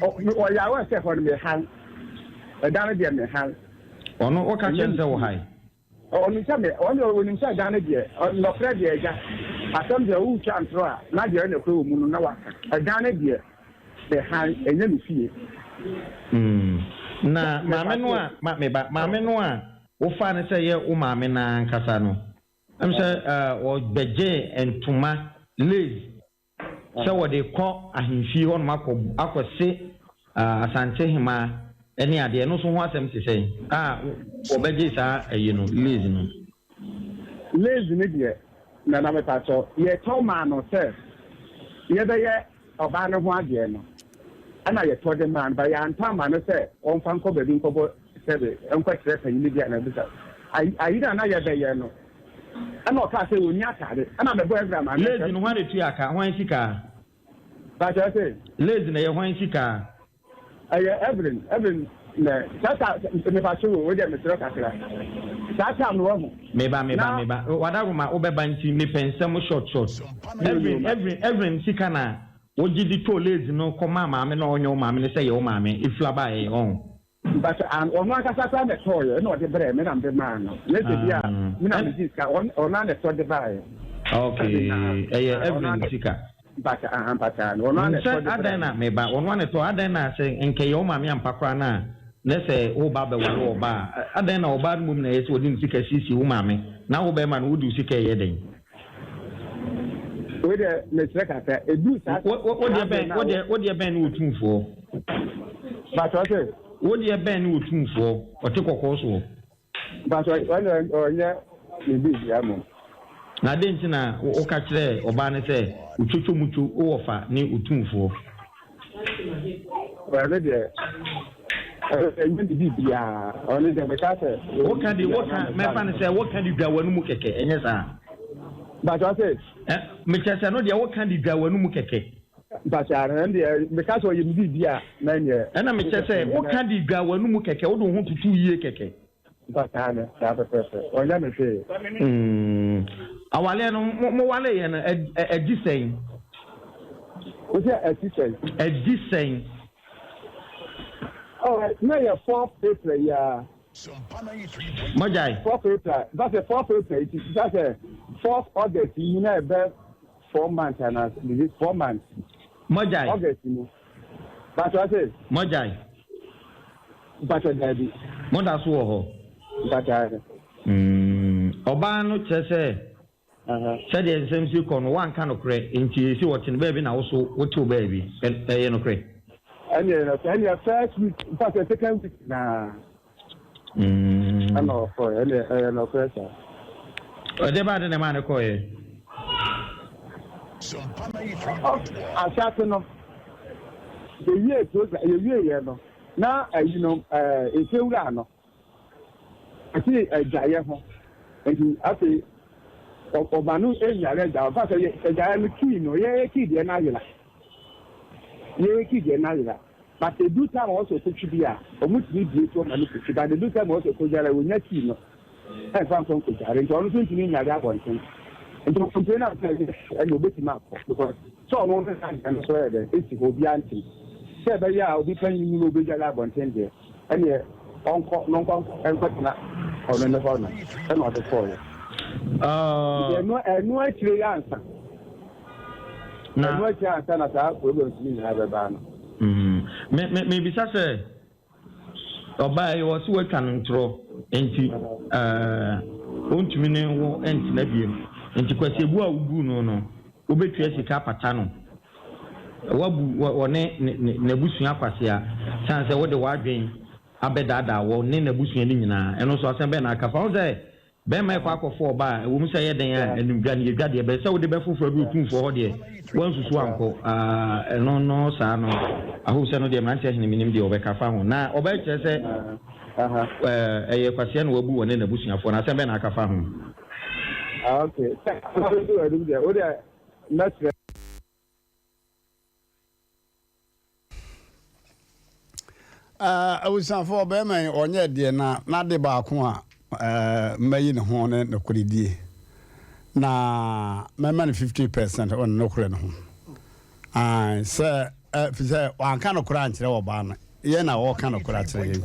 ɔyɛ aware sɛ ɛhɔ no mehae. Ɛdan no deɛ mehae. Ɔno, woka kyerɛ no sɛ wohae? Ɔnim sɛ me, ɔno deɛ ɔnim sɛ ɛdan no deɛ, nɔkorɛ deɛ agya, asɛm deɛ woretwa ntorɔ a, na deɛ ɛyɛ nokorɛ wɔ mu no na waka. Ɛdan no deɛ, mehae, ɛnyɛ me fie. Mm. Na maame no a, ma, me ba, maame no a Wofaa no sɛ ɛyɛ wo maame no ara ankasa no, ɛm sɛ wɔbɛgyee ntoma, lace, sɛ wɔde rekɔ ahemfie hɔnom akɔ akɔse Asante hemaa ne adeɛ. Ɛno nso ho asɛm te sɛn a wɔbɛgyee saa ayi no, lace no? Lace no deɛ, Nana mepakyɛw, yɛtɔ maa no sɛ yɛbɛyɛ ɔbaa no ho adeɛ no ɛna yɛtɔ de maa no but yɛantɔ amma no sɛ ɔmfa nkɔ baabi nkɔbɔ sɛbe nkɔkyerɛ panyini bi anaa bisa ayi ayi no a na yɛbɛyɛ no ɛna ɔkaa sɛ ɔnni atade ɛna mebɔɔ Ezra amaneɛ Lazy sɛ no hwan na etua ka? Hwan sika? Pakyɛw se. Lazy no ɛyɛ hwan sika? Ɛyɛ Evelyn, Evelyn nɛ saa ta mepakyɛw o, wei deɛ mesrɛ kakra saa time no wahu Meba meba na. meba W'adaworoma wobɛba nti mepɛ nsɛm short short. Yo yo Evelyn mate. Evelyn Evelyn sika na wogye de tɔɔ lazy no kɔmaa maame no a ɔnyɛ wo maame no sɛ yɛ wo maame efiri abaeɛ ɔho. But an ɔno ankasa koraa na ɛtɔɔeɛ ɛna ɔde brɛɛ me na mede maa no. Nyɛ sɛ bi a me na megyee sika, ɔno ara na ɛtɔ de baeɛ. Okay, ɛyɛ Evelyn sika. Mpakyɛ, aha mpakyɛ aane, ɔno ara na Sɛ ɛtɔ de brɛɛ adɛn me. na meba, ɔno ara na ɛtɔ, adɛn na sɛ nka ɛyɛ wo maame ampa koraa no a, na sɛ woreba abɛware ɔbaa a, adɛn na ɔbaa no mmom na ɛyɛ sɛ ɔde ne sika siesie wo maame, na wo barima no wode wo sika reyɛ dɛn? Wei deɛ mesrɛ kakra, ɛduru saa Wo wo wo saa deɛ berɛ bɛn no a wo wo. deɛ wo deɛ bɛn ne Otumfoɔ? Mpakyɛ ɔse. Wo deɛ bɛn ne Otumfoɔ? Ɔte kɔkɔɔ soɔ. Mpakyɛ ɔno ɔnyɛ me biribia mmom. Na adɛn nti na woka kyerɛɛ ɔbaa no sɛ otwotwomutwo wo wɔfa ne Otumfoɔ? Ɔno deɛ ɛnyɛ ne biribiara ɔno deɛ meka sɛ. Woka de woka mɛfa no sɛ woka de dwa w'anomu kɛkɛ ɛnyɛ saa. Mpakyɛ ɔse. Ɛ mekyerɛ sɛ no deɛ woka de dwa w'anomu kɛkɛ. Mpakyɛ ɛno deɛ meka sɛ ɔyɛ me biribi a na ɛnyɛ. Ɛna mekyerɛ sɛ woka de dwa w'anomu kɛkɛ wode wo ho toto yie kɛkɛ. Mpa saa no, saa pɛpɛɛpɛ. Ɔnyɛ me hwee. Mm. Awaleɛ no, mo mo waleeɛ no, ɛ, adi sɛn? Wo sɛ adi sɛn? Adi sɛn? Oh, na yɛ fourth April yi ara. Mogyae? Fourth April, ba sɛ fourth April yi ti, ba sɛ fourth August yi na ɛbɛ 4 months ana biribi 4 months. Mogyae? August mu. Mpakyɛ ɔse. Mogyae? Mpakyɛ daabi. Moda so wɔ hɔ? Mpakyɛ ahe. Ɔbaa no kyerɛ sɛ sɛdeɛ nsɛm si kɔ no woanka nokorɛ nti esi ɔte no baabi na wo so wote wo baabi. Ɛyɛ nokorɛ? Ɛneɛ nokorɛ ɛneɛ first week mpakyɛ second week naa ɛna ɔkɔɛ ɛneɛ ɛyɛ nokorɛ saa. Ɛdeɛ baa de na ɛmaa no kɔɛ? Ahyɛase no yɛwie program yɛwie yɛ no na ayi no ɛɛ efewura no ɛte agyaeɛ ho nti afei ɔba no enyare agya ɔfa sɛ agyaeɛ no kii no yɛyɛ kii deɛ n'ayera yɛyɛ kii deɛ n'ayera but edu time a wɔsɔ kotwi bi a wɔn tumi bie so ɔma no kotwi but edu time a wɔsɔ kodware wonya kii no ɛnfa nkɔ nkɔdware nti ɔno nso ntumi nyare abɔnten nti ɔkɔmpire na sɛ ɛna obetumi akɔ because sɛ ɔno ne n'adeɛ no so yɛ dɛ esi hɔ obiara ntim sɛ ɛbɛyɛ a obi panyin mu na obedware abɔnten deɛ ɛneɛ ɔnkɔ na ɔnkɔ nkɔtena ɔno ne hɔ no ɛna ɔde kɔɔyɛ nti ɛno ɛno akyire yɛ ansa na ɛno akyire ansa na saa problems no nyinaa bɛbaa no. Me me mebisa sɛ ɔbaa yi wɔ so watwa no ntorɔ nti ɛɛ ɔntumi ne wo ntena biem nti kwasiebu a wobuu no no wobɛtua sika apata no wabu ɔne n'abusua kwasea sane sɛ wode w'adwen abɛdaadaa wɔ ne n'abusua no nyinaa ɛno nso asɛm bɛn na aka fa ho sɛ bɛrima ɛkɔ akɔfo ɔbaa a ɛwɔ mu sɛ ɛyɛ dɛn a animdwa no yɛdwa deɛ bɛyɛ sɛ wode bɛfoforɔ adu otumfoɔ hɔ deɛ wansusu ankɔ ɛno no saa no ahow sɛ no deɛ mmeranteɛ hene menim deɛ ɔbɛka fa ho na ɔbɛkyerɛ sɛ ɛyɛ kwasea na wabu wɔ ne n'abusuafoɔ no asɛm bɛn na aka fa ho. Ah, okay. Sɛ deɛ wo deɛ mɛsrɛ. Abusuafo ɔbarima yi ɔnyɛ deɛ na n'ade baako a mɛyi ne ho ne nokorɛdie na mɛma no 50% wɔ ne nokorɛ no ho. Sɛ fi sɛ wanka nokorɛ ankyerɛ ɔbaa no yɛn na wɔka nokorɛ akyerɛ yɛn.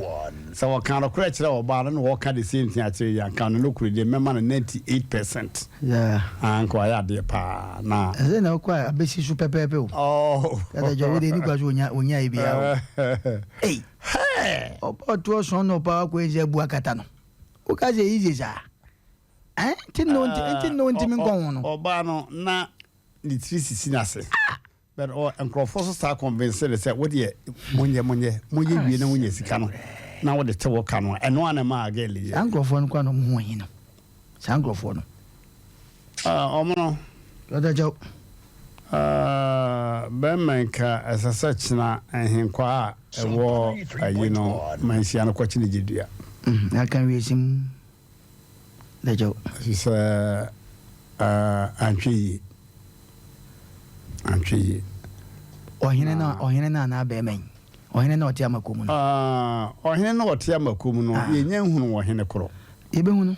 Sɛ wɔka nokorɛ kyerɛ ɔbaa no na wɔka the same thing akyerɛ yɛn anka no nokorɛdie mɛma no 98%. Anka wayɛ adeɛ paa na. Ɛsɛ na ɔkɔ a abɛsi so pɛpɛɛpɛ o. Oh. Kata jɔ wo de ni kwa so onya onya ebi a o. Ei. Hey. Ɔba ɔto ɔsɔn na ɔpa akɔ ezi abu akata no. Wo ka sɛ easy saa. Eh, nti no nti nti no nti mi nkɔ ho no. Ɔbaa no na ne tiri sisi n'ase. But ɔ nkurɔfoɔ so saa convince ne sɛ wo deɛ monyɛ monyɛ monyɛ wie na wonya sika no na wode te wo ka no a ɛno a na ɛma girl yɛ. Saa nkurɔfoɔ no kora na ɔmo ho ahi no. Saa nkurɔfoɔ no. Ah, ɔmono. Ɔdakyɛw. Ah, bɛrima nka ɛsɛ sɛ kyena nhenkwaa a ɛwɔ ayi no manhyia no kɔkyene gye dua. Mm, aka wiase mu. Ɔdakyɛw. Ɛfiri sɛ ah, antwe yie. Antwe yie. Ɔhene no, ɔhene no anaa bɛrima yi? Ɔhene no ɔte amako mu no. Ah, ɔhene no ɔte amako mu no, ah. yɛnya nhunu ɔhene korɔ. Yɛbɛhu no.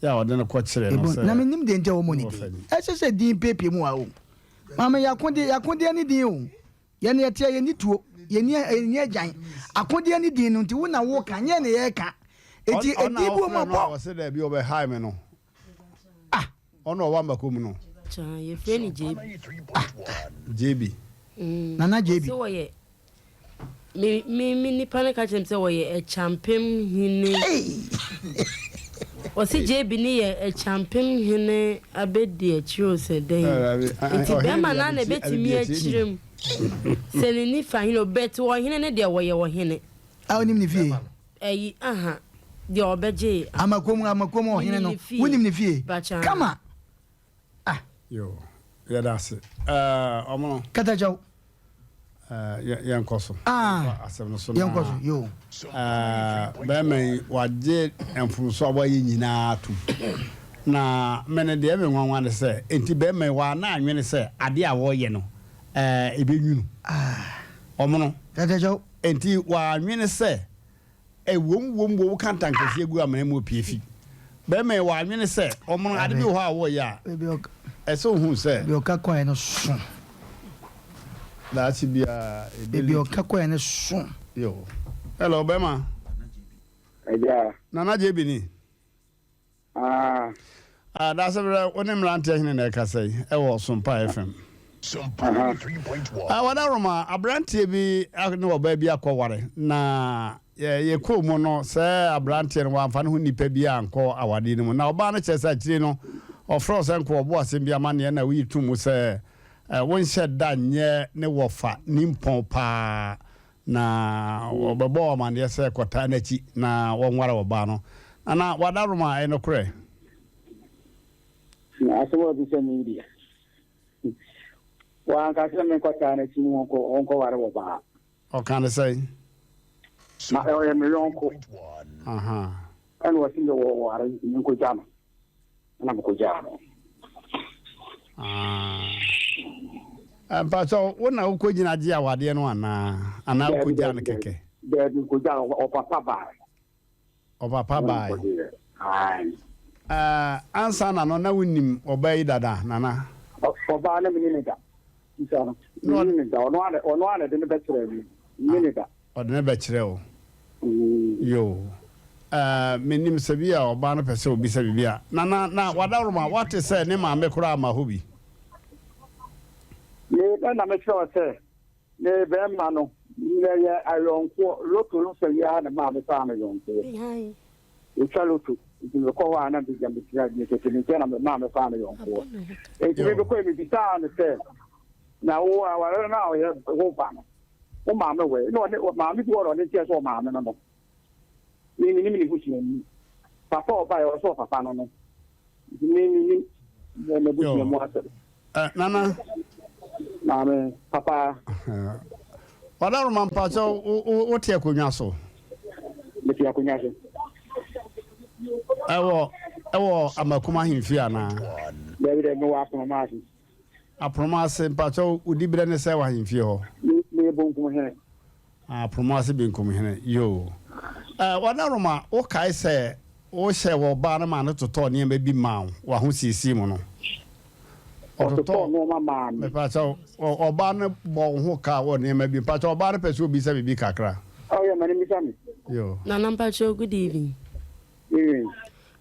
Yɛ a ɔde no kɔkyeree no sɛ. Na mennim deɛ nti a wɔmmɔ ne din. Ɛsɛ sɛ din piepie mu a o. Maame, yɛakodeɛ, yɛakodeɛ ne din o. Yɛn yɛteɛ, yɛnni tuo, yɛnni, yɛnni agyan. Akodeɛ ne din no nti, wo na woka, nyɛ ne yɛreka. Enti Ɔno edin a bi wɔ mu ɔfrɛ a no a bɔ. ɔse daabi ɔbɛhae me no. Ah! Ɔno a ɔwɔ ambako mu no. Kyaa, yɛfrɛ no JB. Ah! JB. Nana JB. Ɔse wɔyɛ Me me me nipa no ka kyerɛ me sɛ wɔyɛ Ɛkyampem hene. Wɔsi JB ne yɛ Ɛkyampem hene abɛdi akyire o sɛ dɛn. Nti bɛrima no na ɛbɛtumi akyerɛ mu sɛ ne nifa hene o but ɔhene no deɛ wɔyɛ ɔhene. A wonim ne fie? Ɛyi aha deɛ ɔbɛgye. Amakom amakom ɔhene no wonim ne fie? Kama. Ah. Yo, yɛda ase. Ɛɛ, ɔmo no. Katakyɛw. Ɛɛ, yɛnkɔ so. Ah. Asɛm no so na. Yɛnkɔ so, yo. Ɛɛ, bɛrima yi, wagye mfomso a wayɛ nyinaa atom. Na me no deɛ ɛme nwanwa ne sɛ, enti bɛrima yi wana anwene sɛ adeɛ a wɔreyɛ no, ɛɛ, ɛbɛnwunu. Ah. Ɔmo no. Katakyɛw. Enti wanwene sɛ Ɛwom wom wo ka ntankɛseɛ gu amena mu opie fi. Bɛrima yi w'anwene sɛ ɔmono ade bi wɔ hɔ a wɔyɛ a ɛsɛ ohun sɛ. Baabi ɔka kɔɛ no so. Daakye biara ebe Baabi ɔka kɔɛ no so. Yo. Hello bɛrima. Agya. Nana JB ni. Ah. Ah, Daasebrɛ, wo ne mmeranteɛ hene na ɛkasa yi ɛwɔ Sompa FM. Ah, Wadaroma, aberanteɛ bi ne ɔbaa bi akɔware na yɛkɔɔ mu no sɛ aberanteɛ no wamfa ne ho nnipa bi ankɔ awadeɛ no mu na ɔbaa no kyerɛ sɛ akyire no ɔfrɛ wo sɛ nkɔ ɔbo asɛm bi amanneɛ na woyi to mu sɛ wonhyɛ da nyɛ ne wɔfa nimpɔn paa Na wɔbɛbɔɔ wo amanneɛ sɛ kɔtaa n'akyi na wɔnware ɔbaa no. Nana, w'adaworoma, ɛyɛ nokorɛ? Na asɛm a wabisa me yi deɛ, wanka sɛ menkɔtaa n'akyi ne ɔnkɔware ɔbaa. Ɔkaa no sɛn? Na ɔyɛ me yɔnko. Ɛna ɔse me wɔware nti menkɔgya no. Ɛna mekɔgyaa no. Ah. Mpakyɛw, wo na wokɔgyina gye awadeɛ no anaa? Anaa wokɔgyaa no kɛkɛ? Daabi, mekɔgyaa no, ɔpapa bae. Ɔpapa bae. Uh, ansa na no, na wonim ɔbaa yi dada, Nana? Ɔbaa no mene ne da. Nsa no, mene ne da. Ɔno a na ɛde ne bɛkyerɛ me. Mene ne da. Ɔde no bɛkyerɛ wo. Yoo. Eh, mennim sɛ bi a ɔbaa no pɛ sɛ obisa biribi a. Nana, na wadaworoma, woate sɛ ne maame koraa amma hɔ bi? Me, ɛna mekyerɛ wo sɛ, me bɛrima no, yɛyɛ ayɔnkoɔ. Loto no sɛ yi ara na ɛmaa mefaa no yɔnkoɔ. Yɛtwa loto, nti mekɔ hɔ a na megyina megyina metete ne nkyɛn na memaa mefaa no yɔnkoɔ. Nti mebɛkɔe mebisaa no sɛ, na wo aware no a ɔyɛ wo ba no, Wo maame wɔ he? Na ɔne maame bi wɔ hɔ na ɔne nkyɛn sɛ ɔmaame no no. Me menim ne busuani. Papa a ɔbaeɛ ɔsɛ ɔpapa no no. Nti me menim n'abusua mu asɛm. Eh, nana. Maame, papa. Ɔdaroma mpakyɛ wote akonnwa so? Mete akonnwa so. Ɛwɔ ɛwɔ Amakum ahemfie anaa? Dabi dabi mewɔ Aponoma ase. Aponoma ase, mpakyɛw wo diberɛ ne sɛ wɔ ahemfie hɔ? Me meyɛ bonkum hene. Ah, Aponoma ase benkum hene, yoo. Eh, Wadaroma, wo kae sɛ wo hyɛɛ wɔ ɔbaa no maa no totɔɔ nneɛma bi maa wo wɔ ahosiesie mu no? Ɔtotɔɔ nneɛma maa me. Mepakyɛw, ɔbaa no bɔɔ wo ho ka wɔ nneɛma bi, mpakyɛw ɔbaa no pɛ sɛ obisa biribi kakra. Oh, yɛ, ma no mmisa me. Yoo. Nana mpakyɛw good evening. Evening.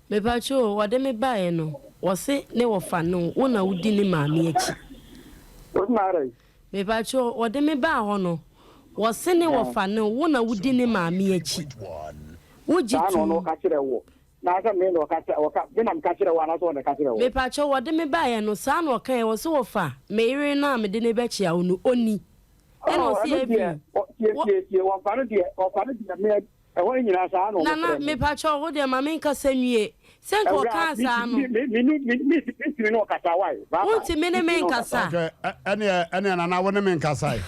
Mepakyɛw o, wɔde me baeɛ no, wɔse ne wɔfa ne wo, wo na wodi ne maame akyi. Wose na adɛn? Mepakyɛw o, wɔde me baa hɔ no, wɔse ne wɔfa ne wo, wo na wodi ne maame akyi. Wogye Saa na tom? ɔno ɔka kyerɛ wo? Naasɛ me na ɔka kyerɛ, ɔka, me na meka kyerɛ wo anaasɛ ɔno na ɛka kyerɛ wo? Mepakyɛw, wɔde me baeɛ no, saa na ɔkaeɛ, wɔse wɔfa me yere no a mede no bɛkyea wo no, ɔnni. Ɛna Oh, ɔse ɛno deɛ, Evelyn, ɔ, tie, wɔ. tie, tie, wɔfa no deɛ, wɔfa no deɛ me. Ɛhɔ no nyinaa saa na Nana, wɔfrɛ me. mepakyɛw, wo deɛ ma menkasa nwie. Sɛ nka Awuraa, ɔkaa saa no. me, me, me, me, me, me, mentumi ne wo kasa, why? Bye bye. Wontumi ne me Mentumi ne wo nkasa. kasa. Okay, ɛneɛ, ɛneɛ Nana wo ne me nkasa e.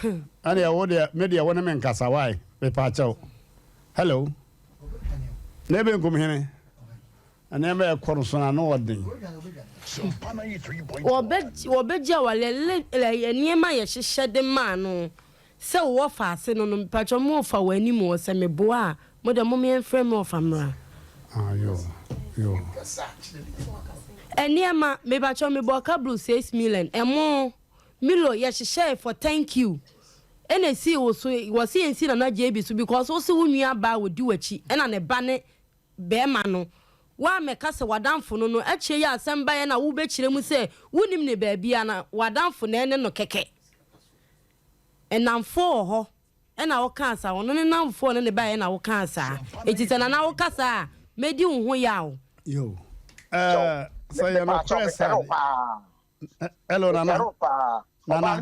Ɛneɛ wo deɛ, me deɛ wo ne me nkasa, why? Mepakyɛw. Hello. Ne benkum hene. Nneɛma a ɛkɔ no so no, ano wɔ den. Wɔbɛgye awareɛ le le nneɛma a yɛhyehyɛ de maa no sɛ wɔfa ase no no mpakyɛ mo ɔfa wɔ anim hɔ sɛ meboa a mo deɛ mom yɛnfrɛ me ɔfa mmra. Ah yo yo. Nneɛma mepakyɛ mebɔɔ kablu 6 million ɛmo Milo yɛhyehyɛɛ for thank you ɛna esii wo so wɔse yɛnsi Nana JB so because wose wo nua baa ɔdi wakyi ɛna ne ba ne Bɛɛma no, woammɛka sɛ w'adamfo no no, akyire yi a asɛm baeɛ na wobɛkyerɛ mu sɛ wonnim no baabiara na w'adamfo na ɛne no kɛkɛ. Nnamfoɔ wɔ hɔ ɛna wokaa saa, ɔno ne nnamfoɔ ne ne baeɛ na wokaa saa. Enti sɛ Nana woka saa a, mɛdi wo ho yaw. Yo, eh, sɛ yɛ nokorɛ saa de. Hello Nana. Nana.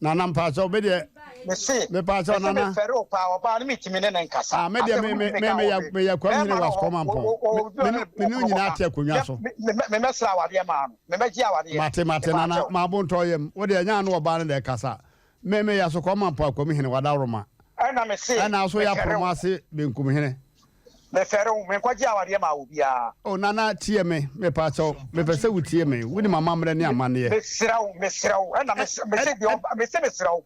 Nana mpakyɛw me deɛ. Mese. Mepakyɛw Nana. Mese mefɛre wo paa ɔbaa no metumi ne ne nkasa. Ah me deɛ me me me me yɛ me yɛ kwam hene wɔ asukɔ mampɔn. Me me me ne nyinaa te akonnwa so. Me me mɛsrɛ awadeɛ maa no. Me mɛgye awadeɛ. Mate mate Nana mabo ntɔ yam. Wo deɛ ɛnyɛ ano ɔbaa no na ɛkasa. Me me yɛ asukɔ mampɔn akwam hene wadaworoma. Ɛna mese. Ɛna nso yɛ apromo ase benkum hene. Mefɛre wo, menkɔgye awadeɛ maa obiara. Oh Nana tie me, mepaakyɛw, mepɛ sɛ wo tie me, wonim amammerɛ ne amanneɛ. Mesrɛ wo, mesrɛ wo, ɛna mese deɛ ɔba, mese mesrɛ wo,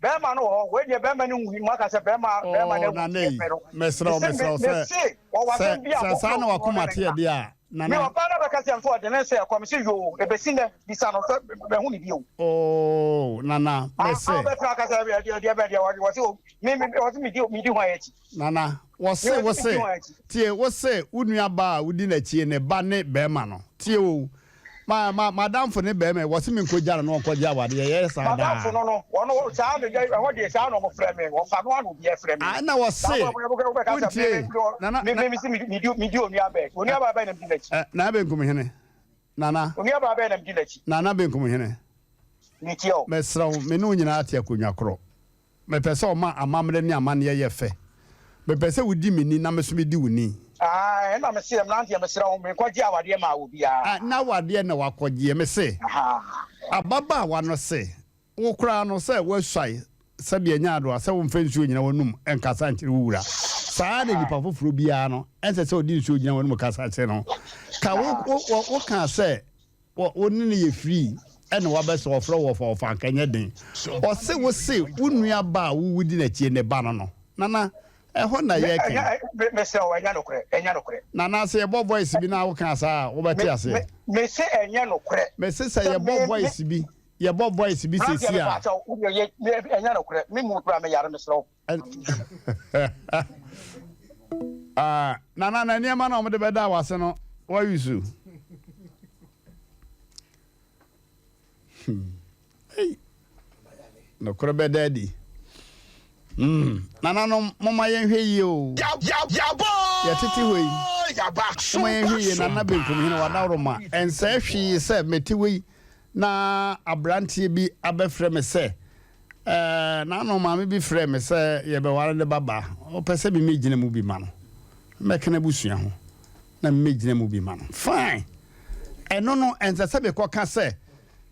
bɛɛma no wɔ hɔ, wei deɛ bɛɛma no nwui, moaka sɛ bɛɛma, bɛɛma no Oh awu, Nana ei, mefɛre wo. mesrɛ wo, Mese, mesrɛ wo sɛ, mese, wɔwɔ sɛ, asɛm bi a sɛ saa mofrɛ na wo kunu w'akoma ɔne ne teɛ nka. deɛ a, Me Nana. ɔbaa no abɛka kyerɛ me sɛ ɔde ne nsa ɛkɔ, mese yoo, ɛbɛsi nnɛ, bisa no sɛ mahu no bio. Oh Nana, Ah, mese. ah, ɔbɛfrɛ aka sɛ ɛdeɛ ɛdeɛ bɛn deɛ, ɔse, me, me, ɔse medi, medi hwan akyi. Nana, wɔse wo se, tie, wo se wo nua baa a wodi n'akyi ne ba ne bɛɛma no, tie o, ma, ma, m'adamfo ne bɛɛma yi, wɔse me nkɔ gya no na ɔnkɔ gye awadeɛ, yɛyɛ saa daa. M'adamfo no no, wɔn, saa na, ɛhɔ deɛ saa na wɔn frɛ me, wɔfa no ara na obiara frɛ me. Ah, ɛna wɔse, wontie, Nana, me, me, me se me, me di, me di onua bɛn, onua baa bɛn na me di n'akyi. Eh, Nana Benkumhene, Nana. Onua baa bɛn na me di n'akyi. Nana Benkumhene. Metie o. Mesrɛ wo, me ne wo nyinaa te akonnwa korɔ. Mepɛ sɛ ɔma amammerɛ ne amanneɛ yɛ fɛ. Mepɛ sɛ wodi me ni na me nso medi wo ni. Aane, ɛnna mese, Mmeranteɛ, mesrɛ wo, menkɔgye awadeɛ mmaa obiara. Ah, na awadeɛ na wakɔgyeɛ. Mese, ababaawa no se, Wo koraa no, sɛ woasuae sɛdeɛ ɛnyɛ adoa sɛ womfa nsuo nnyina w'anom nkasa nkyerɛ wo wura. Saa ara na nipa foforɔ biara no, ɛnsɛ sɛ ɔde nsuo gyina w'anom kasa kyerɛ no. Ka wo, wo, wo, wokaa sɛ Wɔ wo ne no yɛ free ɛna wabɛ sɛ ɔfrɛ wo ɔfa ɔfa anka ɛnyɛ den. Ɔse wo se wo nua ba a wo wo di n'akyie ne ba no no. Nana ɛhɔ na yɛ kɛn. Mesrɛ wo ɛnyɛ nokorɛ ɛnyɛ nokorɛ. Nana sɛ yɛbɔ voice bi na wo ka saa a wo bɛte aseɛ. Me se ɛnyɛ nokorɛ. Me se sɛ yɛbɔ voice bi yɛbɔ voice bi sɛsi a. Branteɛ mepakyɛw wo deɛ yɛ ɛnyɛ nokorɛ me mu koraa me yare mesrɛ wo. Ah, nana na nneɛma na wɔde bɛda wase no wayi so. Hmm. Hey. Nokorɛ bɛda adi. Hmm. Nananom, momma yɛnhwɛ yie o. Yɛtete hɔ yi. Momma yɛnhwɛ yie nana benkum hene wadaworoma. Ɛnsɛe hwee sɛ mete hɔ yi na aberanteɛ bi abɛfrɛ me sɛ, Ɛɛ, n'ano maame bi frɛɛ me sɛ yɛbɛware ne babaa. Ɔpɛ sɛ memmɛgyina mu bi ma no. Mɛka n'abusua ho na memmɛgyina mu bi ma no. Fine! Ɛno no, ɛnsɛ sɛ mekɔka sɛ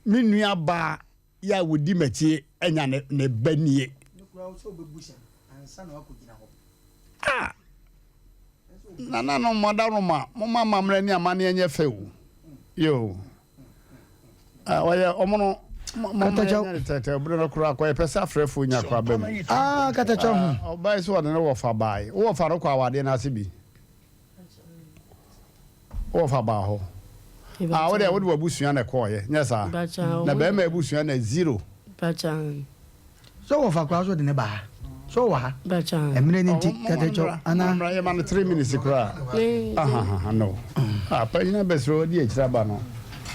me nuabaa yi a ɔdi m'akyi anya ne, ne ba nie. Ah! Nananom, mo adaworoma, momma amammerɛ ne amanneɛ nyɛ fɛ o. Yoo. Ɔyɛ ɔmo no Katakyɛw. Tɛtɛ bere no koraa kɔ yɛpɛ sɛ afrɛfoɔ nya kɔ aba mu. Ah, katakyɛw ho. Ɔbaa yi sɛ ɔde ne wɔfa bae. Wo wɔfa no kɔ awadeɛ no ase bi? Wo wɔfa baa hɔ? Ah, wo deɛ wode w'abusua na ɛkɔɔyɛ, nyɛ saa? Na bɛrima abusua na zero. Sɛ wɔfa koraa so de ne ba ha. Sɛ ɔwɔ ha. Mmerɛ no nti kɛtɛkyɛw anaa. Mmra yɛma no 3 minutes koraa. Ahahaha no. Ah, panyin abɛsrɛ ɔdi akyire aba no.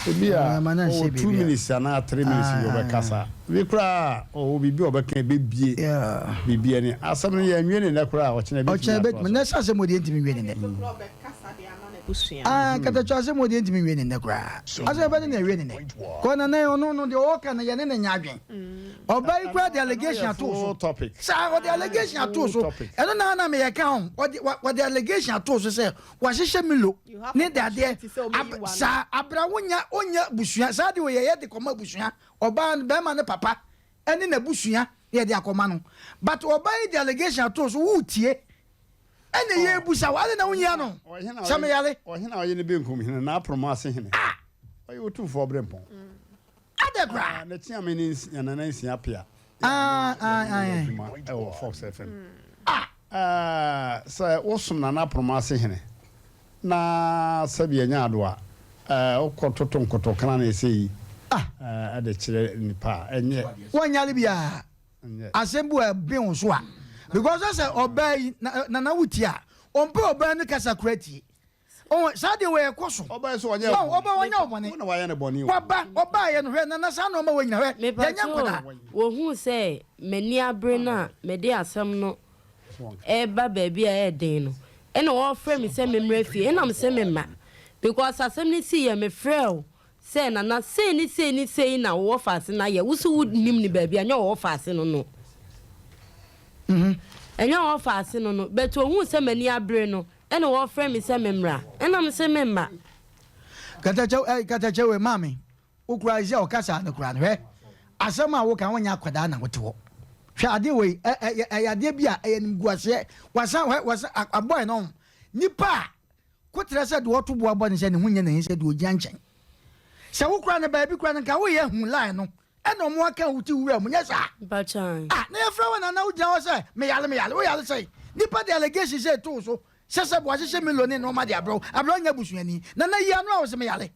Ebi a ɔwɔ 2 minutes anaa 3 minutes bi ɔbɛkasa. Bi koraa ɔwɔ biribi a ɔbɛka ɛbɛbie biribi ani. Asɛm no yɛnwie ne nnɛ koraa ɔkyena ɛbɛtumi atoa so. Ɔkyena ɛbɛtumi. Nnɛ sɛ asɛm wɔ deɛ ntumi nwie ne nnɛ. N'abusua. Ah, Katakyɛ asɛm wɔ deɛ ntumi nwie ne nnɛ koraa. Asɛm bɛne na ɛwie ne nnɛ. Kɔ nana ɔno no deɛ ɔka no yɛne no nyɛ adwen. Ɔbaa yi koraa de allegation ato so. Saa ɔde allegation ato so. Ɛno na na meyɛ ka ho. Ɔde ɔde allegation ato so sɛ wahyehyɛ Milo ne dadeɛ. Saa abira wonya onya abusua. Saa de wɔ yɛyɛ de kɔma abusua. Ɔbaa no bɛrima no papa ɛne n'abusua na yɛde akɔma no. But ɔbaa yi de allegation ato so wotie. Ɛna yɛbusa wo ade na wonyia no sɛ meyare. Ɔhene a ɔyɛ ne benkum hene, n'aporɔmo ase hene. Ɔyɛ otumfoɔ berempɔn. Adɛn koraa? Ne kyeame ne nana nsia pea. Adwuma ɛwɔ Fox FM. Sɛ wosom nana aporɔmo ase hene na sɛbi ɛnyɛ ado a, wokɔ toto nkotokra na ɛsɛ yi ɛde kyerɛ nipa a, ɛnyɛ. Wɔnyare biara. Asɛm bi wɔ ɛben wo so a because sɛ ɔbaa yi nana wo tie a ɔmpɛ ɔbaa no kasa kora tie. Ɔwɔ saa deɛ wɔ ɛkɔ so. Ɔbaa so ɔnyɛ ɔbaa ɔnyɛ ɔbɔne. Wo na wayɛ no bɔne o. Waba ɔbaa yɛ no hwɛ nana saa nneɛma wɔ nyina hwɛ yɛnyɛ nkwadaa. Wɔhuu sɛ m'ani abere no a mede asɛm no reba baabi a ɛyɛ den no, ɛna wɔrefrɛ me sɛ memmra fie, ɛna mese memma because asɛm no siiɛ mefrɛɛ wo Sɛ Nana, sei ne sei ne sei na wo wɔfaase no ayɛ, wo se wo nim no baabi a, ɛnyɛ wo wɔfaase no no. Ɛnyɛ wo wɔfaase no no, but ohuu sɛ m'ani abere no, ɛna ɔɔfrɛ me sɛ me mmra, ɛna me se me mma. Katakyɛ eh, katakyɛ wei maame, wo koraa sɛ ɔkasa no koraa no hwɛ, asɛm a woka wonyɛ akwadaa na wote hɔ. Hwɛ adeɛ wei, ɛ ɛ ɛyɛ adeɛ bi a ɛyɛ animguaseɛ, wasan hwɛ, wasan abɔɛ no, nipa a Koterɛ sɛ deɛ ɔto boa bɔ ne sɛ ne ho nyɛ n'ahi sɛ deɛ ɔgyina nkyɛn. Sɛ wo koraa no baabi koraa no nka woyɛ hu line no ɛna ɔmo aka wo ti wura mu nyɛ saa? Mpakyɛw. Ah na yɛfrɛ wo nana wo gyina hɔ sɛ meyale meyale wo yale sɛn? Nipa de allegation sɛ ɛto wo so sɛ sɛ wɔahyehyɛ Milo ne nnoɔma de abrɛ wo abrɛ wo nyɛ abusuani nana yi ano a wo se meyale.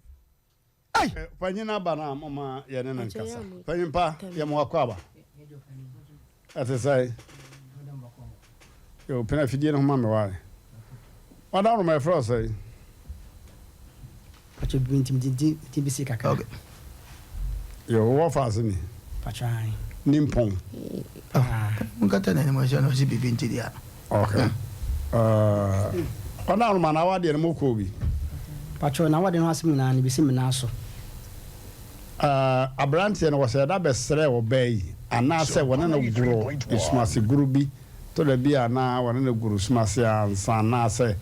Ei! Panyin aba no a momma yɛne no nkasa. Panyin pa, yɛ mo akwaaba. Ɛte sɛn? Yo, pene afidie no ho ma me wae. W'adaworoma yɛfrɛ wo sɛn? Pacho bi nti mede di di bisi kakra. Okay. Yo, wowɔ faase ni? Pacho ae. Ni mpɔn. Paa. Nkata n'anim ɔhyɛ no ɔsi biribi nti deɛ. Okay. Uh, w'adaworoma na awadeɛ no mokɔɔ bi? Pacho na awadeɛ no asɛm nyinaa no bisi me nan so. Uh, aberanteɛ no wɔsɛ ɛda bɛsrɛ ɔbaa yi anaasɛ wɔne no goro esumase goro bi Tɔ da bi a na wɔne no goro sum ase ansa anaasɛ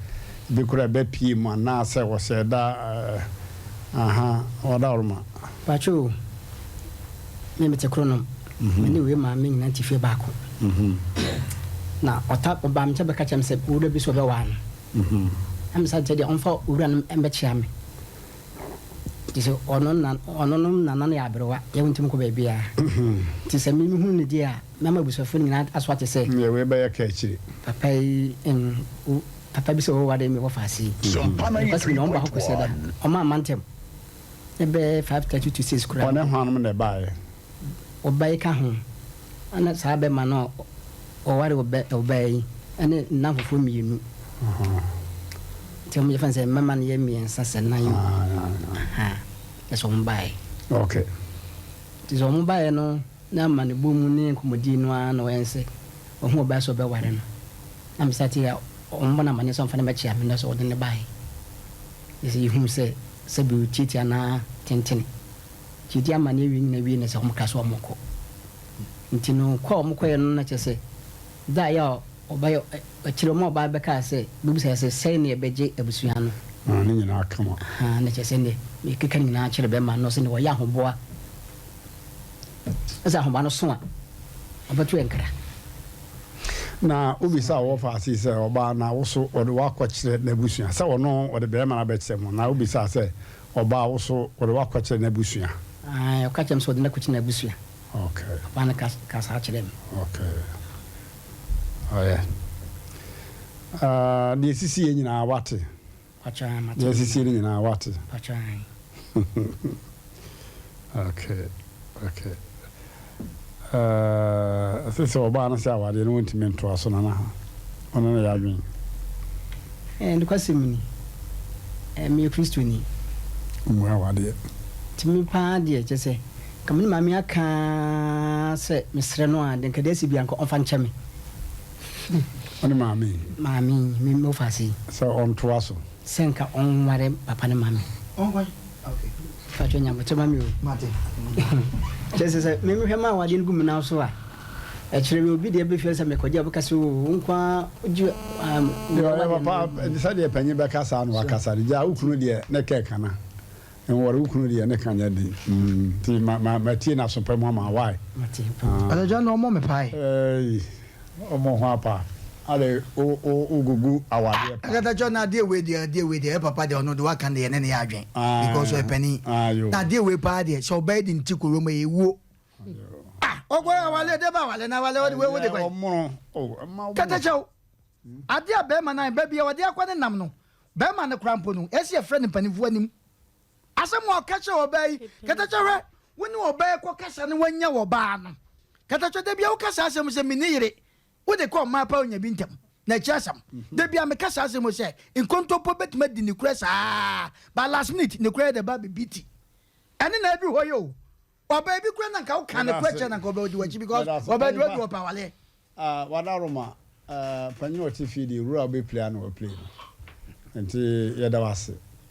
bi koraa ɛbɛpue mu anaasɛ wɔhyɛ da eh, aha, wɔadaworoma. Pacho o, me mete Kronom, me ne wei maame nyinaa te fie baako. Na ɔta ɔbaa me nkyɛn bɛka kyerɛ me sɛ owura bi sɛ ɔbɛwaa no. Na me sa kyerɛ deɛ ɔmfa owura no mmɛkyea me. Nti sɛ ɔno na ɔno no nana no yɛ aberewa, yɛn ntumi nkɔ baabiara. Nti sɛ me mehunu no deɛ a, mɛma abusuafoɔ no nyinaa aso ate sɛ. Neɛ wei bɛyɛ ka akyire. Papa yi mm, wo papa bi sɛ ɔwɔ me wɔ faase yi. Nokwasɛm ni, wɔn ba hɔ Kwasiada, wɔn amma ntɛm. Ne bɛyɛ 5:30 to 6 koraa. Ɔne hwannom na ɛbaeɛ? Ɔba yi ka ho, ɛna saa bɛma no a ɔware ɔbɛ ɔbaa yi ɛne nnamfofoɔ mmienu. Nti wɔn yɛfɛn sɛ mmarima no yɛ mmiɛnsa sɛ nan o. Ɛsɛ wɔn baeɛ. Okay. Nti sɛ wɔn baeɛ no na amanebɔ mu ne nkɔmmɔdie no ara na ɔyɛ sɛ ɔhu ɔbaa sɛ ɔbɛware no. Na me starte a wɔn bɔ no amaneɛ sɛ ɔmfa no mmɛkyea me na sɛ ɔde no baeɛ. Ɛsɛ yɛhunu sɛ sɛbi ɔtiatia anaa tentene. Gyedi amanneɛ wei nyina wie na sɛ wɔn ka sɛ wɔn kɔ. Nti no kɔ a wɔn kɔeɛ no na kyerɛ sɛ da a yɛ a ɔbɛyɛ akyire wɔn a ɔbaa bɛkaa sɛ bɛbisa yɛ sɛ sɛn na yɛbɛgye abusua no. Maa ne nyinaa kama. Ahaa na kyerɛ sɛ neɛ mekeka ne nyinaa kyerɛ bɛrima no sɛ neɛ ɔyɛ ahoboa na sɛ ahoboa no so a ɔbɛto yɛ nkra. Na wobisa wɔ faase sɛ ɔbaa na wo so ɔde wakɔkyerɛ n'abusua sɛ ɔno ɔde bɛrima no abɛkyerɛ mo na wobisa sɛ Ɔbaa wo so wɔde wo akɔkyerɛ n'abusua? Ae, ɔka kyerɛɛ me sɛ ɔde no akɔkyerɛ n'abusua. Okay. Ɔbaa no ka ka saa kyerɛɛ me. Okay. Ɔyɛ. Uh, deɛ esisi yɛ nyinaa wate. Pakyɛ, ae, mate. Deɛ esisi no nyinaa wate. Pakyɛ, ae. Okay, okay. Ɛsɛ sɛ ɔbaa no sɛ awadeɛ no wɔntumi ntoa so nana ɔno na yɛ adwene. Ɛɛ nokwasɛm ni, ɛɛ meyɛ Kristoni. Mmu awadeɛ. Nti me paa deɛ kyerɛ sɛ nka me ne maame aka ara sɛ mesrɛ no a deɛ nka deɛ asi biara nka ɔmfa nkyɛ me. Wo ne maame yi? Maame yi, me wɔfa ase yi. Sɛ ɔntoa so. Sɛ nka ɔnware papa no ma me. Ɔnkwan? Okay. Fatwa nya aboterɛ ma me o. Mate. Kyerɛ sɛ sɛ me mehwɛ ma awadeɛ no gu me nan so a, ɛkyerɛ me obi deɛ bɛfie sɛ mekɔgye a ɔbɛka sɛ oo wo nko ara wogye um, Deɛ ɔyɛ papa sɛdeɛ panyin bɛka saa na wakasa no gyaa wo kunu deɛ ne kɛ kana nwɔre wo kunu deɛ ne ka nyɛ den nti ma ma matie n'aso pa mu ama why. Mate. Ɔsɛ na ɔmɔ me pae. Eii ɔmɔ ho apa ade wo wo wo gugu awadeɛ pa. Akatakyɛ na adeɛ wei deɛ adeɛ wei deɛ ɛyɛ papa deɛ ɔno deɛ waka deɛ ɛne ne yɛ adwen because ɔyɛ panin na adeɛ wei paa deɛ sɛ ɔbaa yi de ne ti kɔ wura mu ɛyɛ wuo ah ɔkɔ awale ɛdeɛ ba awale na awale ɔde wei wo de kɔ yi katakyɛ o adeɛ a bɛrima nan baabi a ɔde akɔ ne nam no bɛrima no kora mpo no ɛsi ɛfrɛ ne mpanimfoɔ anim asɛm a ɔka kyerɛ ɔbaa yi katakyɛ hwɛ wo ne ɔbaa yi kɔ kasa ne wanya ɔbaa no katakyɛ da bia woka saa asɛm sɛ menni yere Wode kɔ ɔmaa paa onya bi ntɛm. Na ɛkyerɛ asɛm. Da biara meka saa asɛm yi sɛ nkontompo bɛtumi adi nokorɛ saa but last minute nokorɛ yɛ dɛ ba bɛbi ti. Ɛne na aduru hɔ yi o. Ɔbaa bi koraa na nka woka nokorɛ kyerɛ no anka ɔbɛdi w'akyi because ɔbaa de wadu ɔpɛ awaleɛ. Ah Wadaroma eh panyin a ɔte fie deɛ wura a ɔbɛ play a na wa play no nti yɛda wo ase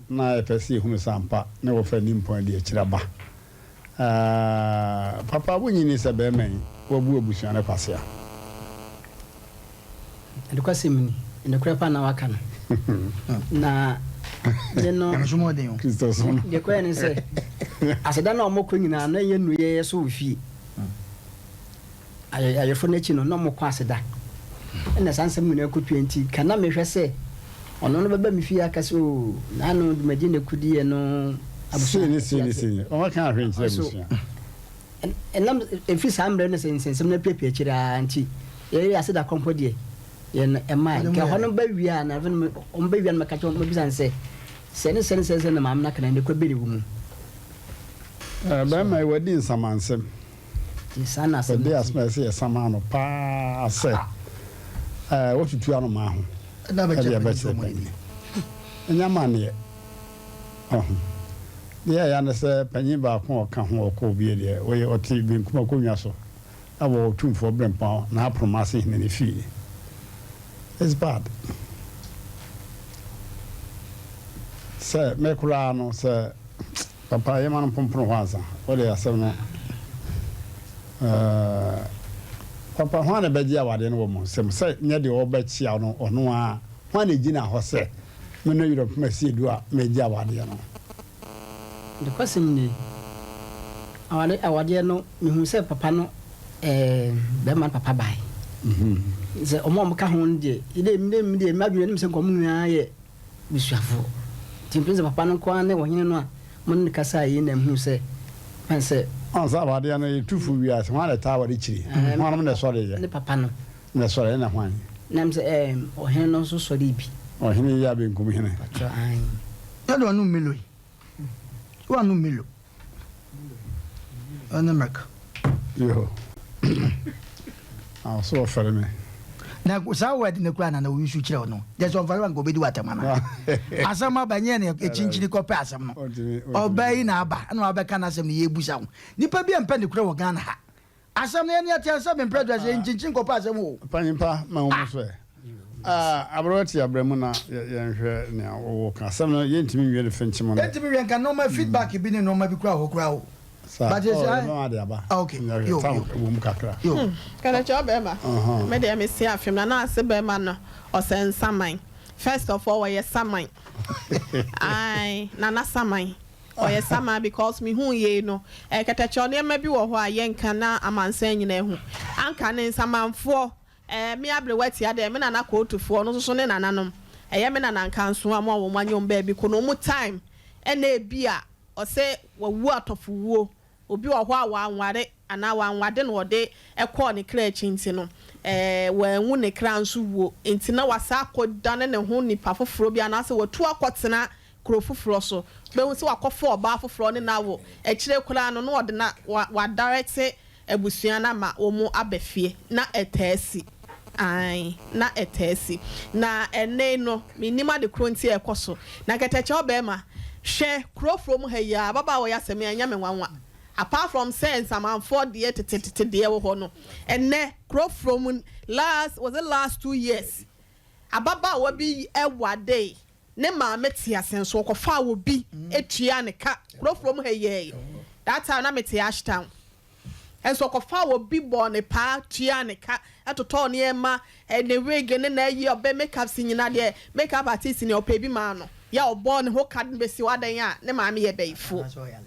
na yɛpɛ sɛ yɛhunu sɛ ampa ne wɔfa nimpɔn adi akyire aba Aah papa wonyini sɛ bɛɛma yi wabu abusua no kwasea. Nokwasɛm ni, nokorɛ paa na waka no. Na me no, deɛ ɛkɔeɛ ne sɛ, aseda no a wɔkɔ nyinaa na ɛnyɛ nnuruyɛ so wɔ fie. Ayeforo no akyi no, na wɔkɔ aseda. Ɛna saa nsɛm nyinaa kɔpue nti, ka na mehwɛ sɛ ɔno no bɛba me fie aka sɛ, Oo, naano dwumadie na ɛkɔdiiɛ no abusua. Sei ne sei ne sei ne. Wɔka ahwɛ nkyerɛ abusua. Ɛnam ɛfiri saa mmerɛ no sɛ nsɛnsɛm no apiapia akyire ara nti, yɛyɛ aseda korɔ mpo deɛ, yɛn no ɛmmae. Nka ɛhɔ no ba wie a, na afei no wɔn ba wie a na mɛka kyerɛ wɔn, mɛbisa no sɛ, sɛ ne sɛ ne sɛ ne sɛ na maame no aka no, nokorɛ bɛn na ɛwɔ mu? Bɛrima yi wadi nsamansɛm. Nti saa na asɛm Ɔde no te. asɛm a ɛsɛ yɛsama no paa sɛ wotutu anomaa ho de abɛkyerɛ panyin. Ɛnyɛ amanneɛ. Ɔho. Deɛ ɛya ne sɛ panyin baako a ɔka ho a ɔkɔɔ bie deɛ, ɔyɛ ɔte benkum akonnwa so wɔ Otumfoɔ Berempɔn n'aporoma ase hene no fie. It's bad. Sɛ me koraa no sɛ. Papa yɛma no mpompon hɔ ansa. Wode asɛm no eh, Papa hwan na ɛbɛgye awadeɛ no wɔ mo nsam sɛ nyɛ deɛ ɔbɛkyea no ɔno ara hwan na ɛgyina hɔ sɛ me no yerɛ mpem asiedu a megye awadeɛ no. Nokwasɛm nie, awade awadeɛ no mehuu sɛ papa no eh, bɛrima no papa bae. Sɛ wɔn a wɔka ho no deɛ, yɛde me deɛ m'adwene anim sɛ nka wɔn nyinaa yɛ Busuafoɔ. Nti mfiri sɛ papa no nko ara ne ɔhene no a mo ne no kasaa yi na mehuu sɛ ɛfane sɛ. Ɔn sɛ awadeɛ no yɛtu fo wiase hwan na ɛtaa ware kyiri hwannom na ɛsɔreeɛ? Ne papa no. Na ɛsɔreeɛ na hwan? Na mesɛ ɛɛm ɔhene no nso sɔree bi. Ɔhene yi yɛ abenkum hene. Patrɔ aane. Yɛ de ɔnom Milo yi. Woanom Milo. Ɛne milk. Yo. Ah, so ɔfɛre me. Na saa word no koraa na na oyi so kyerɛ wo no. Gyɛ sɛ ɔmfɛre wa nka obedi w'atɛm anaa? Asɛm aba nyɛ na ɛkyinkyini kɔpɛ asɛm no. Ɔbaa yi na aba ɛna wabɛka n'asɛm no yɛbusa wo. Nipa bi mpɛ nokorɛ wɔ Ghana ha. Asɛm no yɛne yɛte asɛm mprɛ do sɛ yɛnkyinkyin kɔpɛ asɛm o. Panyimpa ma wo mu so ɛ. Ah, aberewa te abra mu na yɛnhwɛ nea wowɔ ka. Asɛm no yɛntumi nwie no fenkyem nnɛ. Yɛntumi nwie nka nnoɔma feedback bi ne nnoɔma bi koraa wɔ hɔ koraa o. Saa, But oh, yɛsɛ yɛbɛma ade aba. Ah, okay. Nyɛ hwee, Yo, time yo. wɔ mu kakra. Yo. Kɛnɛkyɛ ɔbɛɛma me deɛ me se afem na na ase bɛɛma no ɔsɛ nsaman first of all ɔyɛ saman ae nana saman Ɔyɛ saman because me huu yei no kɛtɛkyɛw nneɛma bi wɔ hɔ a yɛnka na amansan nyinaa ahu. Anka ne nsamanfoɔ eh, me abrewa tia dɛ me nana kootufoɔ no nso so ne nananom ɛyɛ me nana nkanso a mo a wɔn anyɛ wɔn baabi kɔ no wɔn time ɛna ebi a ɔsɛ wawu atɔfowuo Obi wɔ hɔ a wanware anaa wanwade na ɔde kɔɔ ne kra akyi nti no, wanwu ne kra nso wuo nti na wasan akɔdane ne ho nipa foforɔ bi anaasɛ watu akɔtena kuro foforɔ so. Wobɛhu sɛ wakɔfa ɔbaa foforɔ ne no awo. Akyire koraa no na ɔde no wadarɛte abusua no ama wɔn aba fie. Na ɛtaa si. Aane, na ɛtaa si. Na ɛnnɛ yi no, mennim ade korɔ nti a ɛkɔ so. Na kɛtɛkyɛw barima, hwɛ, kuro from ha yi ara, ababaawa yi asɛm yi ɛnyɛ me nwanwa. Apart from sɛ nsamanfoɔ deɛ tetetete deɛ wɔ hɔ no, ɛnnɛ, kuro from last, was it last 2 years, ababaawa bi wadee. Ne maame te ase nso ɔkɔfaa obi tuaa ne ka Kurofurom ha yi ara yi. That time na mete Ashtown. Nso ɔkɔfaa obi bɔɔ ne paa tuaa ne ka totɔɔ nneɛma, ne wig ne n'ayi ɔbɛ make ups nyinaa deɛ make up artist nea ɔpɛ bi maa no. Yɛ a ɔbɔɔ ne ho ka de bɛsi hɔ adɛn a ne maame yɛ bayifoɔ.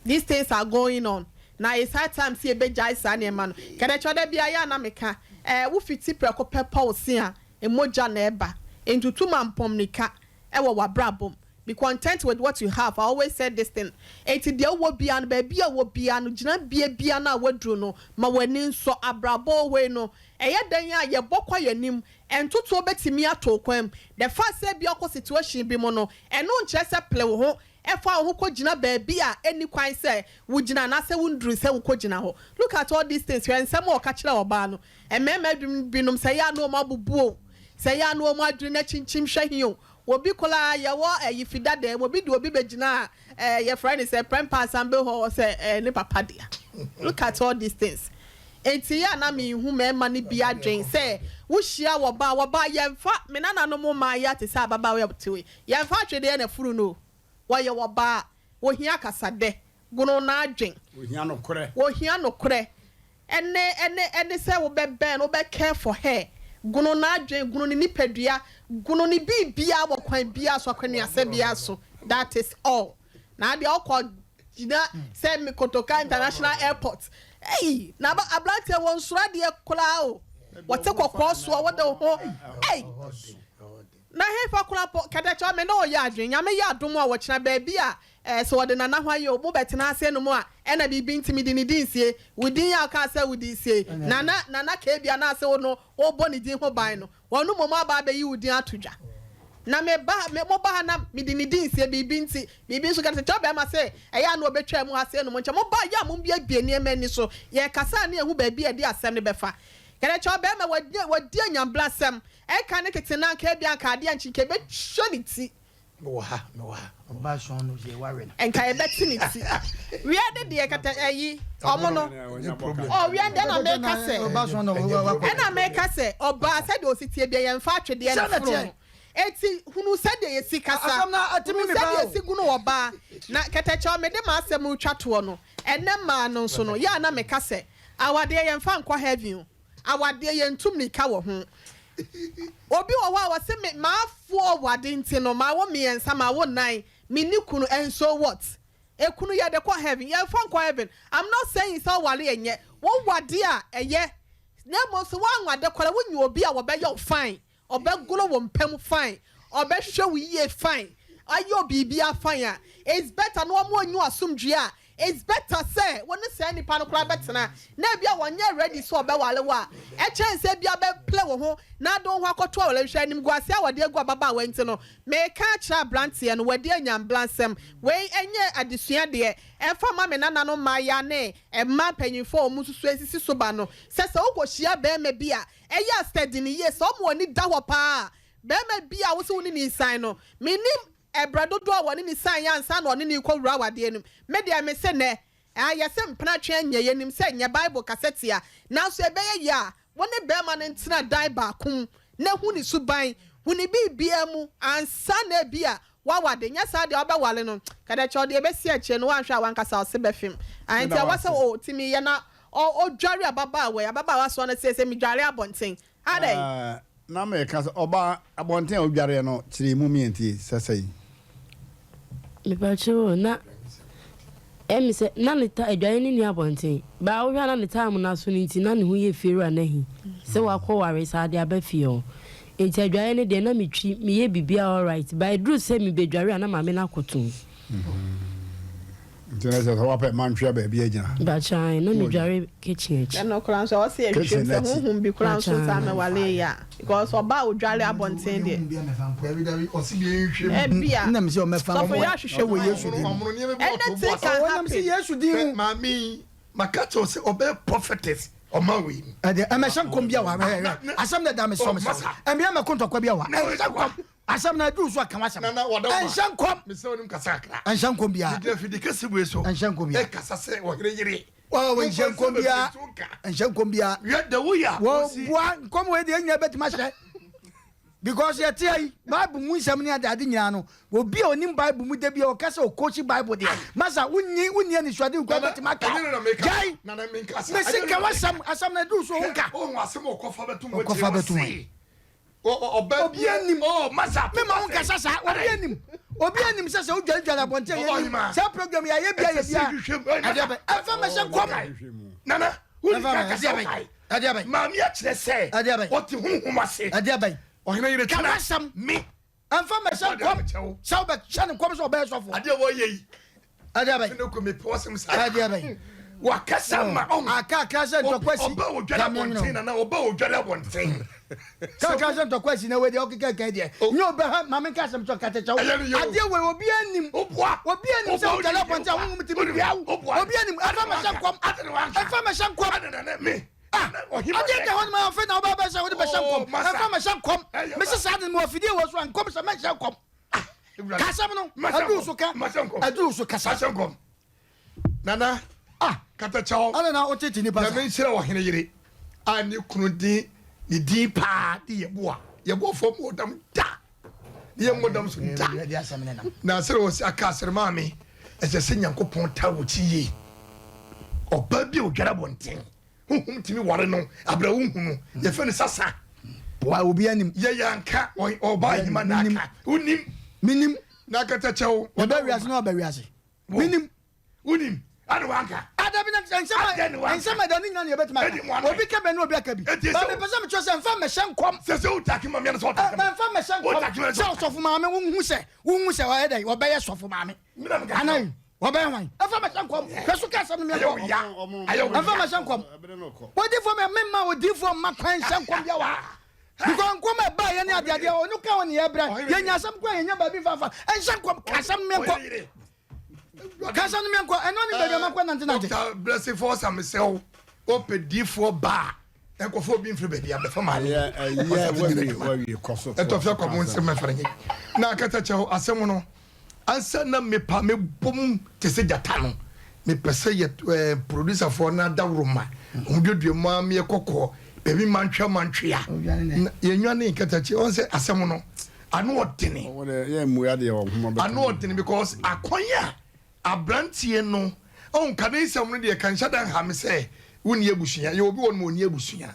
These things are going on na it's high time sɛ yɛbɛgyae saa nneɛma no. Kɛdɛkyɛ da biara yɛ a na meka, eh, wofiti prɛko pɛ pɔ wo se a, Mogya na ɛba. Ntutu ma mpɔmmirika wɔ w'abrabɔ mu. Be content with what you have, I always said this thing. Enti deɛ wowɔ biara no, baabi a wowɔ biara no, gyinabea biara no a woaduru no, ma w'ani nsɔ. Abrabɔ wei no, ɛyɛ dɛn a yɛbɔ kɔ yɛn anim. Ntotoɔ bɛtumi ato wo kwan mu. The fact sɛ ebia wokɔ situation bi mu no, ɛno nkyerɛ sɛ pere wo ho fa wo ho kɔgyina baabi a ɛnni kwan sɛ wogyina anaasɛ wonduruu sɛ wokɔgyina hɔ. Look at all these things, hwɛ nsɛm a ɔka kyerɛɛ ɔbaa no. Mmarima binom, sɛ ɛyɛ a na wɔn abubu o, sɛ ɛyɛ a na wɔn adwene no akyinkyim hwɛ he o, obi koraa yɛwɔ ayi fi dada mu, obi de obi bɛgyinaa eh, yɛfrɛ no sɛ Prempeh Assembly Hall sɛ eh, ne papa dea. Look at all these things. Enti yɛ a na menhu mmarima no bi adwene sɛ wohyia wɔbaa, wɔbaa yɛmfa, me nananom mmaayea te sɛ ababaawa a ɔte hɔ yi, yɛmfa atwedeɛ na furu no o, wɔyɛ wɔbaa, wɔhia kasadɛ, gono n'adwen. Wɔhia nokorɛ. Wɔhia nokorɛ. Ɛne, ɛne, ɛne sɛ wobɛbɛn no, wobɛ care for her, gono n'adwen, gono ne nipadua, gono ne biribiara wɔ kwan biara so, akwanuasɛ biara so. That is all. Na adeɛ ɔkɔ gyina sɛ me Kotoka International Airport. Ei, na aba, abranteɛ wɔnsuro adeɛ koraa o. Wɔte kɔkɔɔ soɔ, wode wo ho, ei. Na hefa koraa mpo, kɛtɛkyɛw me ne wo yɛ adwene, Nyame yɛ adom a wɔkyena baabi a eh, sɛ wɔde Nana hɔ ayɛ o, mo bɛtena ase nom a, ɛna biribi nti mede ne din sie, wo din a wokaa sɛ wode sie, Nana, Nana KB anaase wo no wobɔ ne din ho ban no, wɔno mmom aba abɛyi wo din ato dwa. Na me ba, me, mo ba ha na mede ne din sie biribi nti, biribi nso kɛtɛkyɛw bɛrima se ɛyɛ a na ɔbɛtwaa mu ha sei nom nkyɛ, mo ba yɛ a mombiebie nneɛma ani so, yɛkasa a na yɛhu baabi a yɛde asɛm no bɛfa. Kɛtɛkyɛw bɛrima, wadi, wadi anyambrasɛm. Ɛka ne tete no anka ebia anka adeɛ ankye nka ɛbɛtwa ne ti. Mewɔ ha, mewɔ ha. Ɔbaa sɔn no yɛ ware no. Nka yɛbɛte ne ti. Wia de deɛ kata ayi ɔmo no. Oh wia deɛ na meka sɛ. Ɛna meka sɛ ɔbaa sɛdeɛ ɔsi tie bia yɛnfa atwedeɛ na foro no. Eti hunu sɛdeɛ yɛsi kasa. Hunu sɛdeɛ yɛsi gunu ɔbaa. Na kɛtɛkyɛw mede m'asɛm retwa toɔ no. Ɛnɛ mmaa no nso no yɛ a na meka sɛ awadeɛ yɛnfa nkɔ heaven o. Awadeɛ yɛntu mmirika wɔ ho. Obi wɔ hɔ a ɔse me mafoɔ wade nti no mawo mmiɛnsa mawo nnan menni kunu and so what? Ekunu yɛde kɔ heaven yɛnfa nkɔ heaven I'm not saying sɛ ɔware ɛnyɛ wo wade a ɛyɛ na mmom sɛ woanwade koraa wonya obi a wɔbɛyɛ wo fine Ɔbɛgoro wo mpa mu fine, ɔbɛhwɛ wo yie fine, ayɛ wo biribiara fine a, it's better na wɔn anyi wo asomdwoeɛ a, it's better sɛ wo ne saa nipa no koraa bɛtena na ebia wɔnyɛ ready sɛ ɔbɛware wo a, ɛkyɛn sɛ ebia bɛpere wo ho na ade wo ho akɔto aware. Hwɛ animguaseɛ a wɔde agu ababaawa nti no, meka akyerɛ aberanteɛ no, wadi anyamblansɛm. Wei ɛnyɛ adesua deɛ, ɛmfa mma me nananom mmaayaa ne mmaa mpanyinfoɔ a wɔn nso so asisi so ba no, sɛ sɛ wokɔhyia barima bi a, Ɛyɛ a study no yie. Sɛ ɔma w'ani da hɔ paa a, barima bi a wose wo ne no resan no, mennim ɛberɛ dodoɔ a wɔne no san yɛ ansa na ɔne no rekɔwura awadeɛ no mu. Me deɛ mese nnɛ, ah, yɛse mpena twe nyɛ, yɛnim sɛ ɛnyɛ, Bible kasa tia, nanso ɛbɛyɛ yie a wo ne barima no ntena dan baako mu na hu ne suban, hu ne biribiara mu ansa na ebia woawade. Nyɛ saa deɛ wobɛware no, kɛdɛkyɛ ɔde ɛbɛsi akyire no woanhwɛ a w'ankasa ɔse bɛfem. Ah, nti ɛwɔ sɛ ɔtumi yɛ na Ɔdware ababaawa yi, ababaawa soa no seesei medware abɔnten. Adɛn? Ɛɛ, na meka sɛ, ɔbaa, abɔnten a wodwareɛ no, kyerɛ emu mmiɛntie, sɛ sɛn? Mepakyɛw o, na ɛyɛ me sɛ na ne ta adwareɛ no nni abɔnten. Baa wohwɛ a na ne time no aso no nti na ne ho yɛ fiewura no ahi sɛ wakɔware saa de aba fie hɔ. Nti adwareɛ no deɛ na metwi, meyɛ biribiara alright, but ɛduru sɛ mebɛdware a na maame no akoto. Nti na kyerɛ sɛ woapɛ mantwea baabi agyina. Mpakyɛ na me dware kitchen akyi. Ɛno koraa nso ɛwɔ sɛ yɛhwehwɛ mu sɛ honhom bi koraa nso saa mɛwale yi a because ɔbaa a odware abɔnten deɛ. Ebia sɔfo yɛ ahwehwɛ mu anything can happen. Maame yi maka kyerɛ wo sɛ ɔbɛyɛ prophetess ɔma wei mu. Ɛdeɛ ɛmɛhyɛ nkɔm bi a wa asɛm na ɛda me sɔ me sɔ ɛmea mɛko ntɔkwa bi a wa ɛnhyɛ nkɔm. Asɛm no aduru so a, ka w'asɛm. Nana wadawma. Ɛnhyɛ nkɔm. Mesrɛ wo nim kasa kakra. Ɛnhyɛ nkɔm biara. Megyina fidi kɛse wei so. Ɛnhyɛ nkɔm biara. Ɛkasa sɛ ɔhene yere. Wɔ ɛnhyɛ nkɔm biara. Ɛnhyɛ nkɔm biara. Wiɛ da wo ya. Wɔ bua nkɔm wei deɛ nyinaa bɛtumi ahyɛ. Because yɛte ha yi, Bible mu nsɛm ne adeade nyinaa no, obi a onim Bible mu da bi a ɔka sɛ ɔkɔkyi Bible deɛ, masa wonni wonni anisoadehu koraa Nana, bɛtumi aka. ɛnyɛ no na meka. Gyae! Nana, menkasa. Mese Ɛnyɛ no ka na meka. w'asɛm, asɛm no aduru so, Hwɛ, wonka. wohu asɛm a ɔkɔfa bɛto mu akyire, Ɔkɔfa bɛto mu. ɔse, ɔ- ɔ- ɔbaa Obi biara- anim. Oh, masa, Mema to wo nkasa ase. saa. Obi Adɛn? anim. Obi anim sɛ sɛ wodwaredware abɔnten a Ɔbɔ yɛnim. hemaa. Saa program yi ayɛ bi ayɛ Ɛsɛ sɛ bi a. hwehwɛ mu. Ɛy, Ɛdeɛ masa. bɛ. Ɛmfa mmɛhyɛ nkɔm. Nana, wodi Ɛmfa kan mmɛ- kasa ɛdeɛ bɛn? wokae. Ɛdeɛ bɛn? Maame akyerɛ sɛ Ɛdeɛ bɛn? ɔte honhom ase. Ɛdeɛ bɛn? Ɔhene yere Ka tena. w'asɛm. Me. Ɛmfa mmɛhyɛ Ɔde abɛkyɛ nkɔm wo. sɛ wobɛhyɛ no nkɔm sɛ ɔbɛyɛ sɔfoɔ. Adeɛ a wɔyɛ yi. Ɛdeɛ bɛn? Ɛne kɔ mepɛ w'asɛm saa. Ɛdeɛ bɛn? Wakasa ma ɔho. Aka akra sɛ ntɔkwa si. Ɔba odware abɔnten nana ɔba odware abɔnten. Ka akra sɛ ntɔkwa si na wei deɛ ɔkeka kan deɛ. Nyɛ ɔbɛ ha maame nka asɛm sɛ ɔka kyɛkyɛ wo. Ɛyɛ no yɛ o. Adeɛ wei obi anim. Oboa. Obi anim sɛ odware abɔnten a honhom tumi wia wo. Obi anim. Ɛmfa mmɛhyɛ nkɔm. Ɛmfa mmɛhyɛ nkɔm. Adɛn nana me. Ah, adeɛ da hɔ nom a afei na wobɛbɛ sɛ wode bɛhyɛ nkɔm. Ɛmfa mɛhyɛ nkɔm. Mese saa de no mewɔ afidie wɔ so a nkɔm sɛ mɛnhyɛ nkɔm. Ka asɛm no. Aduru so ka. Aduru so kasa. Mahyɛ nkɔm. Nana, ah, katakyɛw. Ana na wotete nipa sa. Nyame nhyira ɔhene yere a ne kunu din ne din paa de Yeboah. Yeboah fam wɔ dam da. Ne yɛ mmɔ dam so da. Na sɛ wɔ aka asɛm maame ɛsɛ sɛ Nyankopɔn ta wɔ kyi yie. Ɔbaa bi a odware abɔnten. Honhom tumi ware no abira wo hu no. Yɛfɛ no sasa. Wa obi anim. Yɛ yɛ anka ɔbaa ahima na aka. Wonim. Menim. Na akatakyɛw. Ɔbɛ wiase na ɔbɛ wiase. Menim. Wonim. Ade wanka. Adabi na nsɛm a nsɛm a ɛda ne nyinaa na yɛbɛtumi aka. Obi ka bɛ ne obi aka bi. Ba mepɛ sɛ mekyerɛ sɛ mfa mmɛhyɛ nkɔm. Sɛ sɛ wotake ma meɛ no sɛ wotake ma. Mfa mmɛhyɛ nkɔm sɛ ɔsɔfo maame wohu sɛ wohu sɛ ɔyɛ dɛn ɔbɛyɛ sɔfo maame. Anan wɔbɛyɛ hwan? Ɛmfa mmɛhyɛ nkɔm. Hwɛ so ka asɛm no meɛ nkɔ. Ɛmfa mmɛhyɛ nkɔm. Odiifoɔ mɛ memma odiifoɔ mma kwan nhyɛ nkɔm bia wɔ ha. Because nkɔm a ɛbaa yɛ ne adeadeɛ ɔno ka ho ne yɛbrɛ. Yɛnya asɛm kora yɛnya baabi mfafa. Ɛnhyɛ nkɔm ka asɛm no meɛ nkɔ. Kasa no menkɔ, ɛno ne baabi a makɔ nante nante. Dr. Blessing Forsa mesrɛ wo wopɛ diifoɔ ba a nkɔfo obi mfiri baabi a bɛfa maame ɛtɔ fɛ kɔ mo nsɛm mɛfra nyɛ na akata kyɛw asɛm no ansa na mepa mebom te sɛ gyata no mepɛ sɛ yɛ eh, producerfoɔ no adaworo ma wɔn duadua mu a meyɛ kɔkɔɔ baabi mantwea mantwea yɛnwane nkata kyɛ wɔn sɛ asɛm no Ano ɔdene. Ano ɔdene because akwan a abranteɛ no ɔn ka ne nsɛm no deɛ ka nhyɛ da nha me sɛ wonni abusua yɛ obi wɔ no ma ɔnni abusua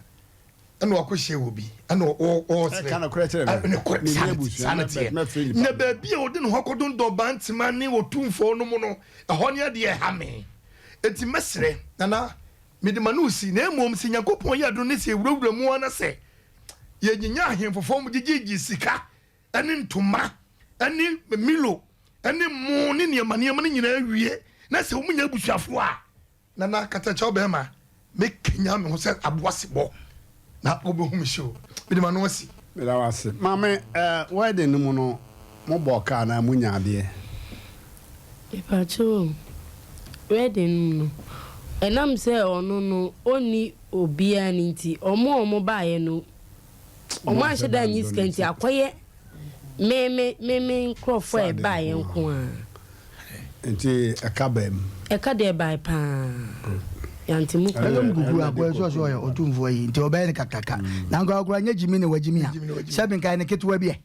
ɛna wakɔ hyɛ wɔ bi ɛna ɔsrɛ ne korɛ saa ne teɛ na baabi a ɔde ne ho akɔdondɔn bantema ne ɔtumfoɔ no mu no ɛhɔ ne adeɛ ɛha me eti mɛsrɛ nana mede ma no si na mmom sɛ Nyankopɔn yɛ adom ne sɛ ewurawura mu ana sɛ Yɛnyinya ahemfo fam gyigyigyii sika ne ntoma ne Milo ne mo ne nneɛma nneɛma no nyinaa wie na sɛ wɔn nyɛ abusuafoɔ a, Nana Katakyɛw bɛrima, mɛkanyan me ho sɛ aboa sebɔ na wobɛhu me hyɛ o. Mede m'ano asi. Meda wo ase. Maame, eh, wedding no mu no, mo bɔɔ ka anaa mo nyaa adeɛ? Mepakyɛw o, wedding no mu no, ɛnam sɛ ɔno no ɔnni obiara no nti, wɔn a wɔbaeɛ no, wɔanhyɛ da annye sika nti, akɔyɛ me me me me nkurɔfoɔ a ɛbaeɛ nko ara. Nti ɛka baa mu? Ɛka deɛ ɛbaeɛ paa. Yɛante mu koraa. Ɛnom gugu akoa so ɔsɛ ɔyɛ ɔtumfoɔ yi nti ɔbɛyɛ no kakraka. Na nka ɔkora nyɛ gyimi na wagyimi a sɛbi nka yɛ ne ketewa bi ɛ.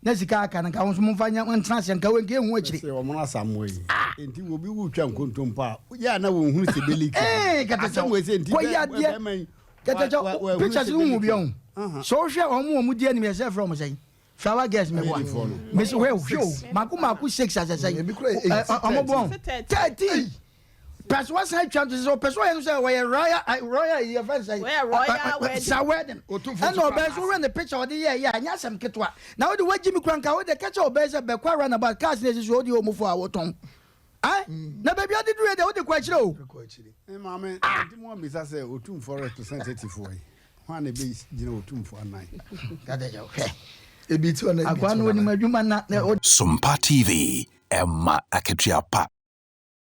Na sika aka no nka wo nso momfa nyɛ ntena aseɛ nka wei nka ɛnhu akyire. Sɛ wɔn asamoa yi. Ah! Nti obi wu twa nkontompo a yɛ a na wɔn hunu sɛ bɛ leak. Ee kɛtɛkyɛw Asɛm wei sɛ nti kɔ yi adeɛ bɛrima yi kɛtɛkyɛw pictures no hu bi ɔho sɛ wohwɛ wɔn wɔn di anim yɛ sɛ frɛ wɔn sɛn flower girls meboa mesi hwɛ hwɛ o mako mako six asɛ sɛn ɔmo bɔn 13. Pɛ so wasan atwa nto sɛ ɔpɛ so ɔyɛ no sɛ ɔyɛ royal eh, royal yi yɛfrɛ no sɛ sa wedding ɛna ɔbɛn so wohwɛ ne picture ɔde yɛ yɛ a ɛnyɛ asɛm ketewa na wode wagyi me kura nka wode ka kyɛ ɔbɛn sɛ bɛkɔ roundabout cars na ɛsi so wode ɔmu fo a wotɔn ai na baabi ade duru yɛ deɛ wode kɔ akyire o maame nti mo ambisa sɛ otumfoɔ representative wɔ yi hwan na ɛbɛgyina otumfoɔ anan hwɛ akoa no onim adwuma na Sompa TV, ɛma akatua pa.